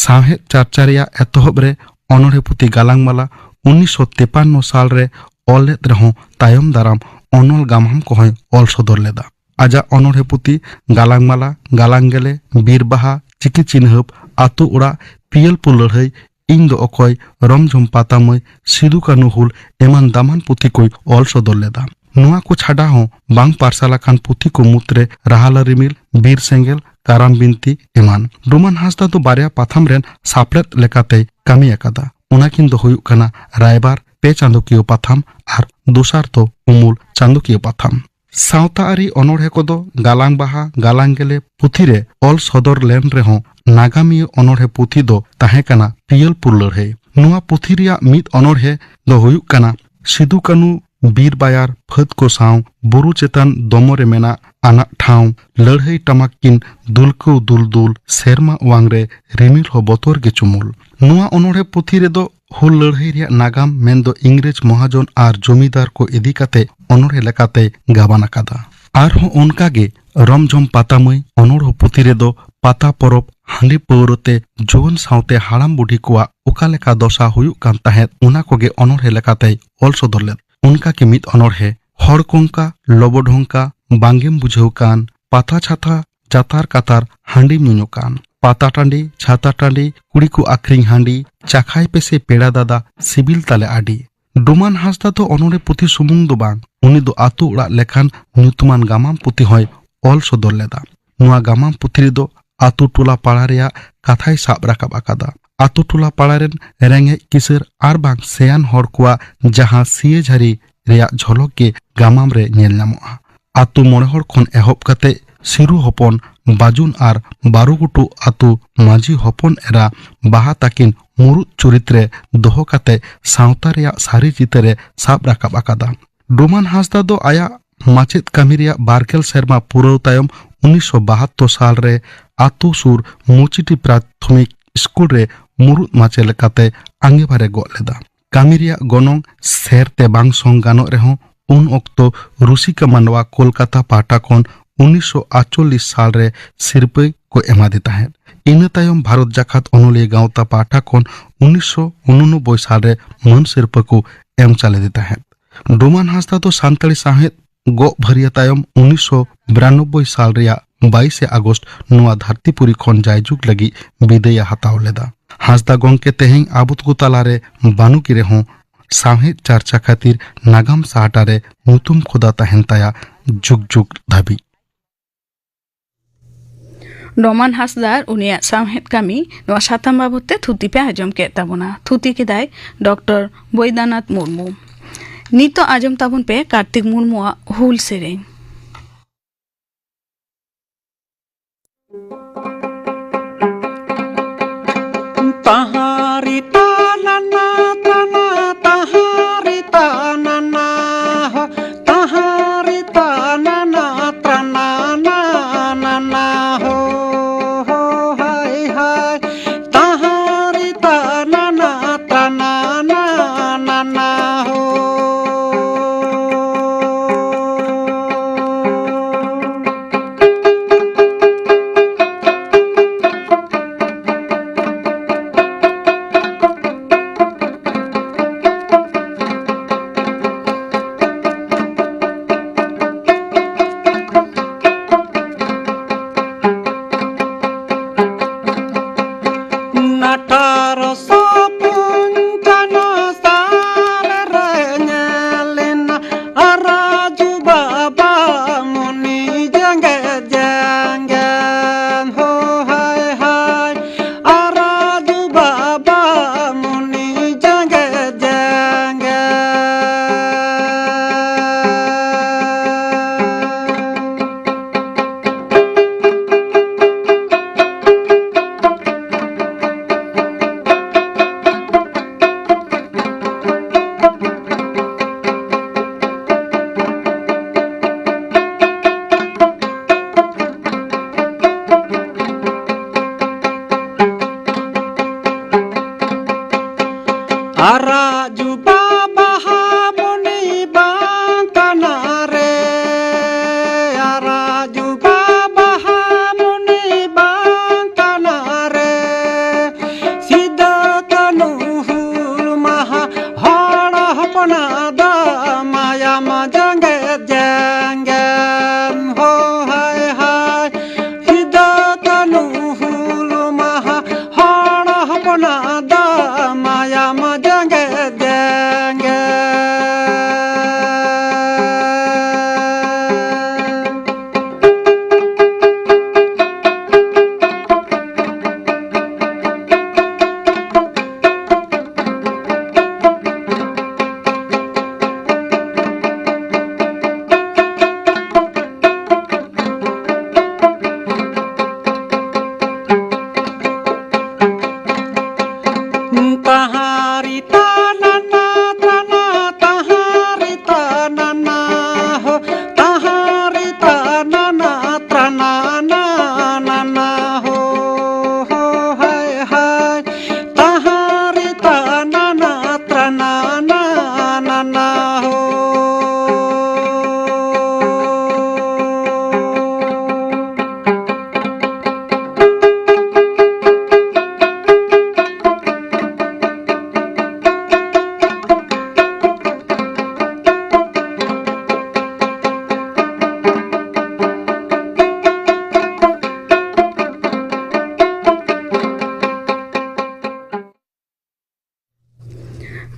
ᱥᱟᱶᱦᱮᱫ ᱪᱟᱨᱪᱟ ᱨᱮᱭᱟᱜ ᱮᱛᱚᱦᱚᱵ ᱨᱮ ᱚᱱᱚᱬᱦᱮ ᱯᱩᱛᱷᱤ ᱜᱟᱞᱟᱝ ᱢᱟᱞᱟ ᱩᱱᱤᱥᱥᱚ ᱛᱮᱯᱟᱱᱱᱚ ᱥᱟᱞ ᱨᱮ ᱚᱞ ᱞᱮᱫ ᱨᱮᱦᱚᱸ ᱛᱟᱭᱚᱢ ᱫᱟᱨᱟᱢ ᱚᱱᱚᱞ ᱜᱟᱢᱟᱢ ᱠᱚᱦᱚᱸᱭ ᱚᱞ ᱥᱚᱫᱚᱨ ᱞᱮᱫᱟ᱾ ᱟᱡᱟᱜ ᱚᱱᱚᱬᱦᱮ ᱯᱩᱛᱷᱤ ᱜᱟᱞᱟᱝ ᱢᱟᱞᱟ, ᱜᱟᱞᱟᱝ ᱜᱮᱞᱮ, ᱵᱤᱨ ᱵᱟᱦᱟ, ᱪᱤᱠᱤ ᱪᱤᱱᱦᱟᱹᱯ, ᱟᱛᱳ ᱚᱲᱟᱜ, ᱯᱤᱭᱟᱹᱞ ᱯᱩ ᱞᱟᱹᱲᱦᱟᱹᱭ, ᱤᱧ ᱫᱚ ᱚᱠᱚᱭ, ᱨᱚᱢᱡᱷᱚᱢ ᱯᱟᱛᱟ ᱢᱟᱹᱭ, ᱥᱤᱫᱩ ᱠᱟᱹᱱᱦᱩ ᱦᱩᱞ ᱮᱢᱟᱱ ᱫᱟᱢᱟᱱ ᱯᱩᱛᱷᱤ ᱠᱚᱭ ᱚᱞ ᱥᱚᱫᱚᱨ ᱞᱮᱫᱟ᱾ ᱱᱚᱣᱟ ᱠᱚ ᱪᱷᱟᱰᱟ ᱦᱚᱸ ᱵᱟᱝ ᱯᱟᱨᱥᱟᱞ ᱟᱠᱟᱱ ᱯᱩᱛᱷᱤ ᱠᱚ ᱢᱩᱫᱽᱨᱮ ᱨᱟᱦᱟᱞᱟ ᱨᱤᱢᱤᱞ, ᱵᱤᱨ ᱥᱮᱸᱜᱮᱞ, ᱠᱟᱨᱟᱢ ᱵᱤᱱᱛᱤ ᱮᱢᱟᱱ᱾ ᱰᱚᱢᱟᱱ ᱦᱟᱸᱥᱫᱟ ᱫᱚ ᱵᱟᱨᱭᱟ ᱯᱟᱛᱷᱟᱢ ᱨᱮᱱ ᱥᱟᱯᱲᱮᱫ ᱞᱮᱠᱟᱛᱮᱭ ᱠᱟᱹᱢᱤ ᱟᱠᱟᱫᱟ᱾ ᱚᱱᱟᱠᱤᱱ ᱫᱚ ᱦᱩᱭᱩᱜ ᱠᱟᱱᱟ ᱨᱟᱭᱵᱟᱨ ᱯᱮ ᱪᱟᱸᱫᱚᱠᱤᱭᱟᱹ ᱯᱟᱛᱷᱟᱢ ᱟᱨ ᱫᱚᱥᱟᱨ ᱫᱚ ᱩᱢᱩᱞ ᱪᱟᱸᱫᱚᱠᱤᱭᱟᱹ ᱯᱟᱛᱷᱟᱢ᱾ ᱥᱟᱶᱛᱟ ᱟᱹᱨᱤ ᱚᱱᱚᱬᱦᱮ ᱠᱚᱫᱚ ᱜᱟᱞᱟᱝ ᱵᱟᱦᱟ, ᱜᱟᱞᱟᱝ ᱜᱮᱞᱮ ᱯᱩᱛᱷᱤ ᱨᱮ ᱚᱞ ᱥᱚᱫᱚᱨ ᱞᱮᱱ ᱨᱮᱦᱚᱸ, ᱱᱟᱜᱟᱢᱤᱭᱟᱹ ᱚᱱᱚᱬᱦᱮ ᱯᱩᱛᱷᱤ ᱫᱚ ᱛᱟᱦᱮᱸ ᱠᱟᱱᱟ ᱯᱤᱭᱟᱹᱞᱯᱩᱨ ᱞᱟᱹᱲᱦᱟᱹᱭ᱾ ᱱᱚᱣᱟ ᱯᱩᱛᱷᱤ ᱨᱮᱭᱟᱜ ᱢᱤᱫ ᱚᱱᱚᱬᱦᱮ ᱫᱚ ᱦᱩᱭᱩᱜ ᱠᱟᱱᱟ ᱥᱤᱫᱩ ᱠᱟᱹᱱᱩ ᱵᱤᱨ ᱵᱟᱭᱟᱨ ᱯᱷᱟᱹᱫ ᱠᱚ ᱥᱟᱶ ᱵᱩᱨᱩ ᱪᱮᱛᱟᱱ ᱫᱚᱢᱚ ᱨᱮ ᱢᱮᱱᱟᱜ ᱟᱱᱟᱜ ᱴᱷᱟᱶ᱾ ᱞᱟᱹᱲᱦᱟᱹᱭ ᱴᱟᱢᱟᱠ ᱠᱤᱱ ᱫᱩᱞᱠᱟᱹᱣ ᱫᱩᱞᱫᱩᱞ, ᱥᱮᱨᱢᱟ ᱚᱣᱟᱝ ᱨᱮ ᱨᱤᱢᱤᱞ ᱦᱚᱸ ᱵᱚᱛᱚᱨ ᱜᱮ ᱪᱩᱢᱩᱞ᱾ ᱱᱚᱣᱟ ᱚᱱᱚᱬᱦᱮ ᱯᱩᱛᱷᱤ ᱨᱮᱫᱚ ᱦᱩᱞ ᱞᱟᱹᱲᱦᱟᱹᱭ ᱨᱮᱭᱟᱜ ᱱᱟᱜᱟᱢ, ᱢᱮᱱᱫᱚ ᱤᱝᱨᱮᱡᱽ ᱢᱚᱦᱟᱡᱚᱱ ᱟᱨ ᱡᱚᱢᱤᱫᱟᱨ ᱠᱚ ᱤᱫᱤ ᱠᱟᱛᱮ ᱚᱱᱚᱬᱦᱮ ᱞᱮᱠᱟᱛᱮᱭ ᱜᱟᱵᱟᱱ ᱟᱠᱟᱫᱟ᱾ ᱟᱨᱦᱚᱸ ᱚᱱᱠᱟᱜᱮ ᱨᱚᱢᱡᱷᱚᱢ ᱯᱟᱛᱟ ᱢᱟᱹᱭ ᱚᱱᱚᱬᱦᱮ ᱯᱩᱛᱷᱤ ᱨᱮᱫᱚ ᱯᱟᱛᱟ ᱯᱚᱨᱚᱵᱽ, ᱦᱟᱺᱰᱤ ᱯᱟᱹᱣᱨᱟᱹ ᱛᱮ ᱡᱩᱣᱟᱹᱱ ᱥᱟᱶᱛᱮ ᱦᱟᱲᱟᱢ ᱵᱩᱰᱷᱤ ᱠᱚᱣᱟᱜ ᱚᱠᱟ ᱞᱮᱠᱟ ᱫᱚᱥᱟ ᱦᱩᱭᱩᱜ ᱠᱟᱱ ᱛᱟᱦᱮᱸᱫ, ᱚᱱᱟ ᱠᱚᱜᱮ ᱚᱱᱚᱬᱦᱮ ᱞᱮᱠᱟᱛᱮᱭ ᱚᱞ ᱥᱚᱫᱚᱨ ᱞᱮᱫ᱾ ᱚᱱᱠᱟ ᱜᱮ ᱢᱤᱫ ᱚᱱᱚᱬᱦᱮ ᱦᱚᱲ ᱠᱚᱝᱠᱟ, ᱞᱚᱵᱚ ᱰᱷᱚᱝᱠᱟ, ᱵᱟᱝᱜᱮᱢ ᱵᱩᱡᱷᱟᱹᱣ ᱠᱟᱱ, ᱯᱟᱛᱟ ᱪᱷᱟᱛᱟ, ᱡᱟᱛᱟᱨ ᱠᱟᱛᱟᱨ, ᱦᱟᱺᱰᱤ ᱧᱩᱧᱩ ᱠᱟᱱ, ᱯᱟᱛᱟ ᱴᱟᱺᱰᱤ, ᱪᱷᱟᱛᱟ ᱴᱟᱺᱰᱤ, ᱠᱩᱲᱤ ᱠᱚ ᱟᱹᱠᱷᱨᱤᱧ ᱦᱟᱺᱰᱤ, ᱪᱟᱠᱷᱟᱭ ᱯᱮᱥᱮ ᱯᱮᱲᱟ ᱫᱟᱫᱟ, ᱥᱤᱵᱤᱞ ᱛᱟᱞᱮ ᱟᱹᱰᱤ᱾ ᱰᱚᱢᱟᱱ ᱦᱟᱸᱥᱫᱟ ᱫᱚ ᱚᱱᱚᱬᱦᱮ ᱯᱩᱛᱷᱤ ᱥᱩᱢᱩᱝ ᱫᱚ ᱵᱟᱝ, ᱩᱱᱤ ᱫᱚ ᱟᱛᱳ ᱚᱲᱟᱜ ᱞᱮᱠᱟᱱ ᱧᱩᱛᱩᱢᱟᱱ ᱜᱟᱢᱟᱢ ᱯᱩᱛᱷᱤ ᱦᱚᱸᱭ ᱚᱞ ᱥᱚᱫᱚᱨ ᱞᱮᱫᱟ᱾ ᱱᱚᱣᱟ ᱜᱟᱢᱟᱢ ᱯᱩᱛᱷᱤ ᱨᱮᱫᱚ ᱟᱛᱳ ᱴᱚᱞᱟ ᱯᱟᱲᱟ ᱨᱮᱭᱟᱜ ᱠᱟᱛᱷᱟᱭ ᱥᱟᱵ ᱨᱟᱠᱟᱵ ᱟᱠᱟᱫᱟ᱾ ᱟᱛᱳ ᱴᱚᱞᱟ ᱯᱟᱲᱟ ᱨᱮᱱ ᱨᱮᱸᱜᱮᱡ ᱠᱤᱥᱟᱹᱨ ᱟᱨ ᱵᱟᱝ ᱥᱮᱭᱟᱱ ᱦᱚᱲ ᱠᱚᱣᱟᱜ ᱡᱟᱦᱟᱸ ᱥᱤᱭᱟᱹ ᱡᱷᱟᱹᱨᱤ ᱨᱮᱭᱟᱜ ᱡᱷᱚᱞᱚᱠ ᱜᱮ ᱜᱟᱢᱟᱢ ᱨᱮ ᱧᱮᱞ ᱧᱟᱢᱚᱜᱼᱟ᱾ ᱟᱛᱳ ᱢᱚᱬᱮ ᱦᱚᱲ ᱠᱷᱚᱱ ᱮᱦᱚᱵ ᱠᱟᱛᱮ ᱥᱤᱨᱩ ᱦᱚᱯᱚᱱ ᱵᱟᱡᱩᱱ ᱟᱨ ᱵᱟᱨᱚ ᱜᱩᱴᱩ ᱟᱛᱳ ᱢᱟᱹᱡᱷᱤ ᱦᱚᱯᱚᱱ ᱮᱨᱟ ᱵᱟᱦᱟ ᱛᱟᱹᱠᱤᱱ ᱢᱩᱲᱩᱫ ᱪᱩᱨᱤᱛ ᱨᱮ ᱫᱚᱦᱚ ᱠᱟᱛᱮ ᱥᱟᱶᱛᱟ ᱨᱮᱭᱟᱜ ᱥᱟᱹᱨᱤ ᱪᱤᱛᱟᱹᱨ ᱮ ᱥᱟᱵ ᱨᱟᱠᱟᱵ ᱟᱠᱟᱫᱟ᱾ ᱰᱚᱢᱟᱱ ᱦᱟᱸᱥᱫᱟ ᱫᱚ ᱟᱭᱟᱜ ᱢᱟᱪᱮᱫ ᱠᱟᱹᱢᱤ ᱨᱮᱭᱟᱜ ᱵᱟᱨᱜᱮᱞ ᱥᱮᱨᱢᱟ ᱯᱩᱨᱟᱹᱣ ᱛᱟᱭᱚᱢ ᱩᱱᱤᱥᱥᱚ ᱵᱟᱦᱟᱛᱛᱳᱨ ᱥᱟᱞ ᱨᱮ ᱟᱛᱳ ᱥᱩᱨ ᱢᱩᱪᱤᱴᱤ ᱯᱨᱟᱛᱷᱚᱢᱤᱠ ᱥᱠᱩᱞ ᱨᱮ ᱢᱩᱲᱩᱫ ᱢᱟᱪᱮᱫ ᱞᱮᱠᱟᱛᱮ ᱟᱸᱜᱤᱵᱷᱟᱨ ᱮ ᱜᱚᱜ ᱞᱮᱫᱟ᱾ ᱠᱟᱹᱢᱤ ᱨᱮᱭᱟᱜ ᱜᱚᱱᱚᱝ ᱥᱮᱨ ᱛᱮ ᱵᱟᱝ ᱥᱚᱝ ᱜᱟᱱᱚᱜ ᱨᱮᱦᱚᱸ, ᱩᱱ ᱚᱠᱛᱚ ᱨᱩᱥᱤᱠᱟ ᱢᱟᱱᱰᱣᱟ ᱠᱳᱞᱠᱟᱛᱟ ᱯᱟᱦᱴᱟ ᱠᱷᱚᱱ ᱩᱱᱤᱥᱥᱚ ᱟᱴᱪᱚᱞᱞᱤᱥ ᱥᱟᱞ ᱨᱮ ᱥᱤᱨᱯᱟᱹ ᱠᱚ ᱮᱢᱟᱫᱮ ᱛᱟᱦᱮᱸᱫ᱾ ᱤᱱᱟᱹ ᱛᱟᱭᱚᱢ ᱵᱷᱟᱨᱚᱛ ᱡᱟᱠᱟᱛ ᱚᱱᱚᱞᱤᱭᱟᱹ ᱜᱟᱶᱛᱟ ᱯᱟᱦᱴᱟ ᱠᱷᱚᱱ ᱩᱱᱤᱥᱥᱚ ᱩᱱᱚᱱᱚᱵᱵᱳᱭ ᱥᱟᱞ ᱨᱮ ᱢᱟᱹᱱ ᱥᱤᱨᱯᱟᱹ ᱠᱚ ᱮᱢ ᱪᱟᱞᱮᱫᱮ ᱛᱟᱦᱮᱸᱫ᱾ ᱰᱚᱢᱟᱱ ᱦᱟᱸᱥᱫᱟ ᱫᱚ ᱥᱟᱱᱛᱟᱲᱤ ᱥᱟᱶᱦᱮᱫ ᱜᱚᱜ ᱵᱷᱟᱹᱨᱭᱟᱹ ᱛᱟᱭᱚᱢ ᱩᱱᱤᱥᱥᱚ ᱵᱤᱨᱟᱱᱚᱵᱵᱳᱭ ᱥᱟᱞ ᱨᱮᱭᱟᱜ ᱵᱟᱭᱤᱥᱮ ᱟᱜᱚᱥᱴ ᱱᱚᱣᱟ ᱫᱷᱟᱹᱨᱛᱤᱯᱩᱨᱤ ᱠᱷᱚᱱ ᱡᱟᱭᱡᱩᱜᱽ ᱞᱟᱹᱜᱤᱫ ᱵᱤᱫᱟᱹᱭᱮ ᱦᱟᱛᱟᱣ ᱞᱮᱫᱟ᱾ ᱦᱟᱸᱥᱫᱟ ᱜᱚᱢᱠᱮ ᱛᱮᱦᱮᱧ ᱟᱵᱚ ᱠᱚ ᱛᱟᱞᱟᱨᱮ ᱵᱟᱹᱱᱩᱜ ᱨᱮᱦᱚᱸ, ᱥᱟᱶᱦᱮᱫ ᱪᱟᱨᱪᱟ ᱠᱷᱟᱹᱛᱤᱨ ᱱᱟᱜᱟᱢ ᱥᱟᱦᱴᱟ ᱨᱮ ᱧᱩᱛᱩᱢ ᱠᱷᱚᱫᱟ ᱛᱟᱦᱮᱱ ᱛᱟᱭᱟ ᱡᱩᱜᱽ ᱡᱩᱜᱽ ᱫᱷᱟᱹᱵᱤᱡ᱾ ᱰᱚᱢᱟᱱ ᱦᱟᱸᱥᱫᱟ ᱟᱨ ᱩᱱᱤᱭᱟᱜ ᱥᱟᱶᱦᱮᱫ ᱠᱟᱹᱢᱤ, ᱱᱚᱣᱟ ᱥᱟᱛᱟᱢ ᱵᱟᱵᱚᱫ ᱛᱮ ᱛᱷᱩᱛᱤ ᱯᱮ ᱟᱸᱡᱚᱢ ᱠᱮᱫ ᱛᱟᱵᱚᱱᱟ᱾ ᱛᱷᱩᱛᱤ ᱠᱮᱫᱟᱭ ᱰᱚᱠᱴᱚᱨ ᱵᱳᱭᱫᱟᱱᱟᱛᱷ ᱢᱩᱨᱢᱩ᱾ ᱱᱤᱛᱚᱜ ᱟᱸᱡᱚᱢ ᱛᱟᱵᱚᱱ ᱯᱮ ᱠᱟᱨᱛᱤᱠ ᱢᱩᱨᱢᱩᱣᱟᱜ ᱦᱩᱞ ᱥᱮᱨᱮᱧ᱾ ᱛᱟᱦᱟᱨᱤ ᱛᱟᱱᱟᱱᱟ ᱛᱟᱱᱟ, ᱛᱟᱦᱟᱨᱤ ᱛᱟᱱᱟᱱᱟ ᱦᱚ, ᱛᱟᱦᱟᱨᱤ ᱛᱟᱱᱟᱱᱟ ᱛᱟᱱᱟ ᱱᱟᱱᱟ ᱦᱚ, ᱦᱚ ᱦᱟᱭ ᱦᱟᱭ᱾ ᱛᱟᱦᱟᱨᱤ ᱛᱟᱱᱟᱱᱟ ᱛᱟᱱᱟ ᱱᱟᱱᱟ ᱦᱚ᱾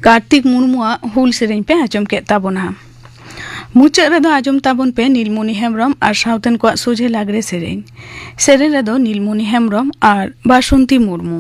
ᱠᱟᱨᱛᱤᱠ ᱢᱩᱨᱢᱩᱣᱟᱜ ᱦᱩᱞ ᱥᱮᱨᱮᱧ ᱯᱮ ᱟᱸᱡᱚᱢ ᱠᱮᱫ ᱛᱟᱵᱚᱱᱟ᱾ ᱢᱩᱪᱟᱹᱫ ᱨᱮᱫᱚ ᱟᱸᱡᱚᱢ ᱛᱟᱵᱚᱱ ᱯᱮ ᱱᱤᱞᱢᱚᱱᱤ ᱦᱮᱢᱵᱨᱚᱢ ᱟᱨ ᱥᱟᱶᱛᱮᱱ ᱠᱚᱣᱟᱜ ᱥᱚᱡᱷᱮ ᱞᱟᱜᱽᱲᱮ ᱥᱮᱨᱮᱧ᱾ ᱥᱮᱨᱮᱧ ᱨᱮᱫᱚ ᱱᱤᱞᱢᱚᱱᱤ ᱦᱮᱢᱵᱨᱚᱢ ᱟᱨ ᱵᱟᱥᱚᱱᱛᱤ ᱢᱩᱨᱢᱩ᱾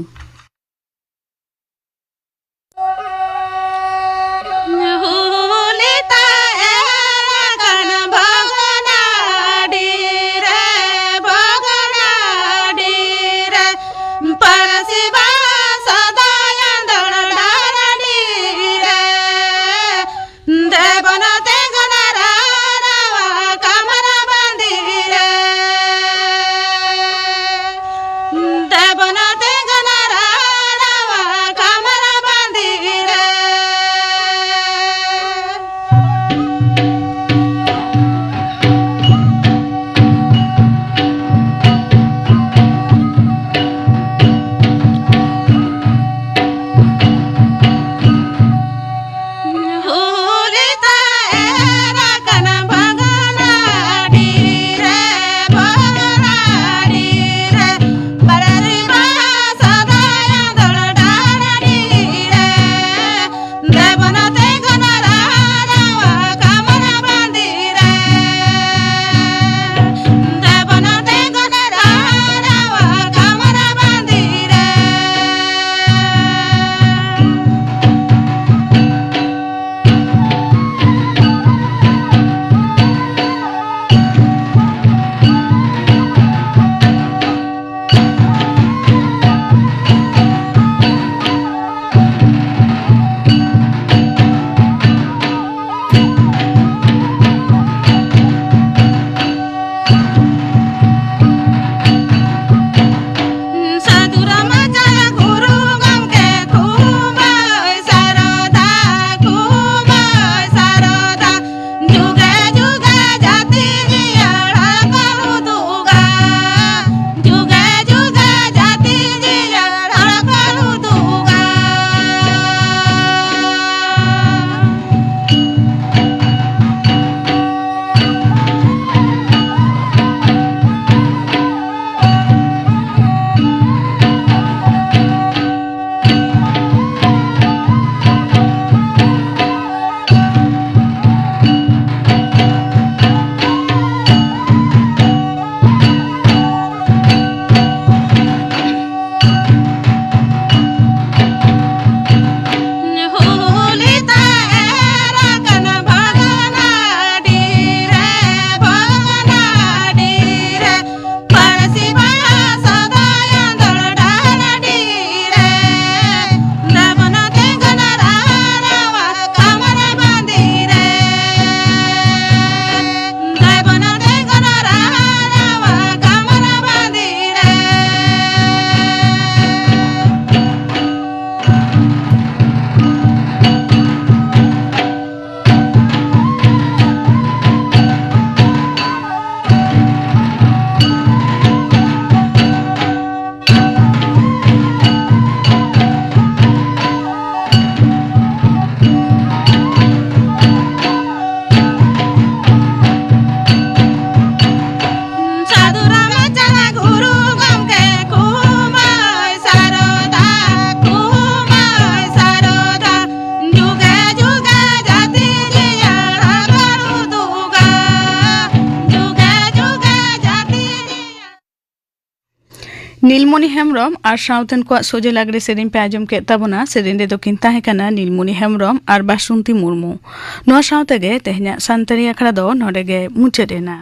ᱱᱤᱞᱢᱚᱱᱤ ᱦᱮᱢᱵᱽᱨᱚᱢ ᱟᱨ ᱥᱟᱶᱛᱮᱱ ᱠᱚᱣᱟᱜ ᱥᱚᱡᱷᱮ ᱞᱟᱜᱽᱲᱮ ᱥᱮᱨᱮᱧ ᱯᱮ ᱟᱸᱡᱚᱢ ᱠᱮᱫ ᱛᱟᱵᱚᱱᱟ᱾ ᱥᱮᱨᱮᱧ ᱨᱮᱫᱚ ᱠᱤᱱ ᱛᱟᱦᱮᱸ ᱠᱟᱱᱟ ᱱᱤᱞᱢᱚᱱᱤ ᱦᱮᱢᱵᱽᱨᱚᱢ ᱟᱨ ᱵᱟᱥᱚᱱᱛᱤ ᱢᱩᱨᱢᱩ᱾ ᱱᱚᱣᱟ ᱥᱟᱶ ᱛᱮᱜᱮ ᱛᱮᱦᱮᱧᱟᱜ ᱥᱟᱱᱛᱟᱲᱤ ᱟᱠᱷᱲᱟ ᱫᱚ ᱱᱚᱰᱮ ᱜᱮ ᱢᱩᱪᱟᱹᱫ ᱮᱱᱟ᱾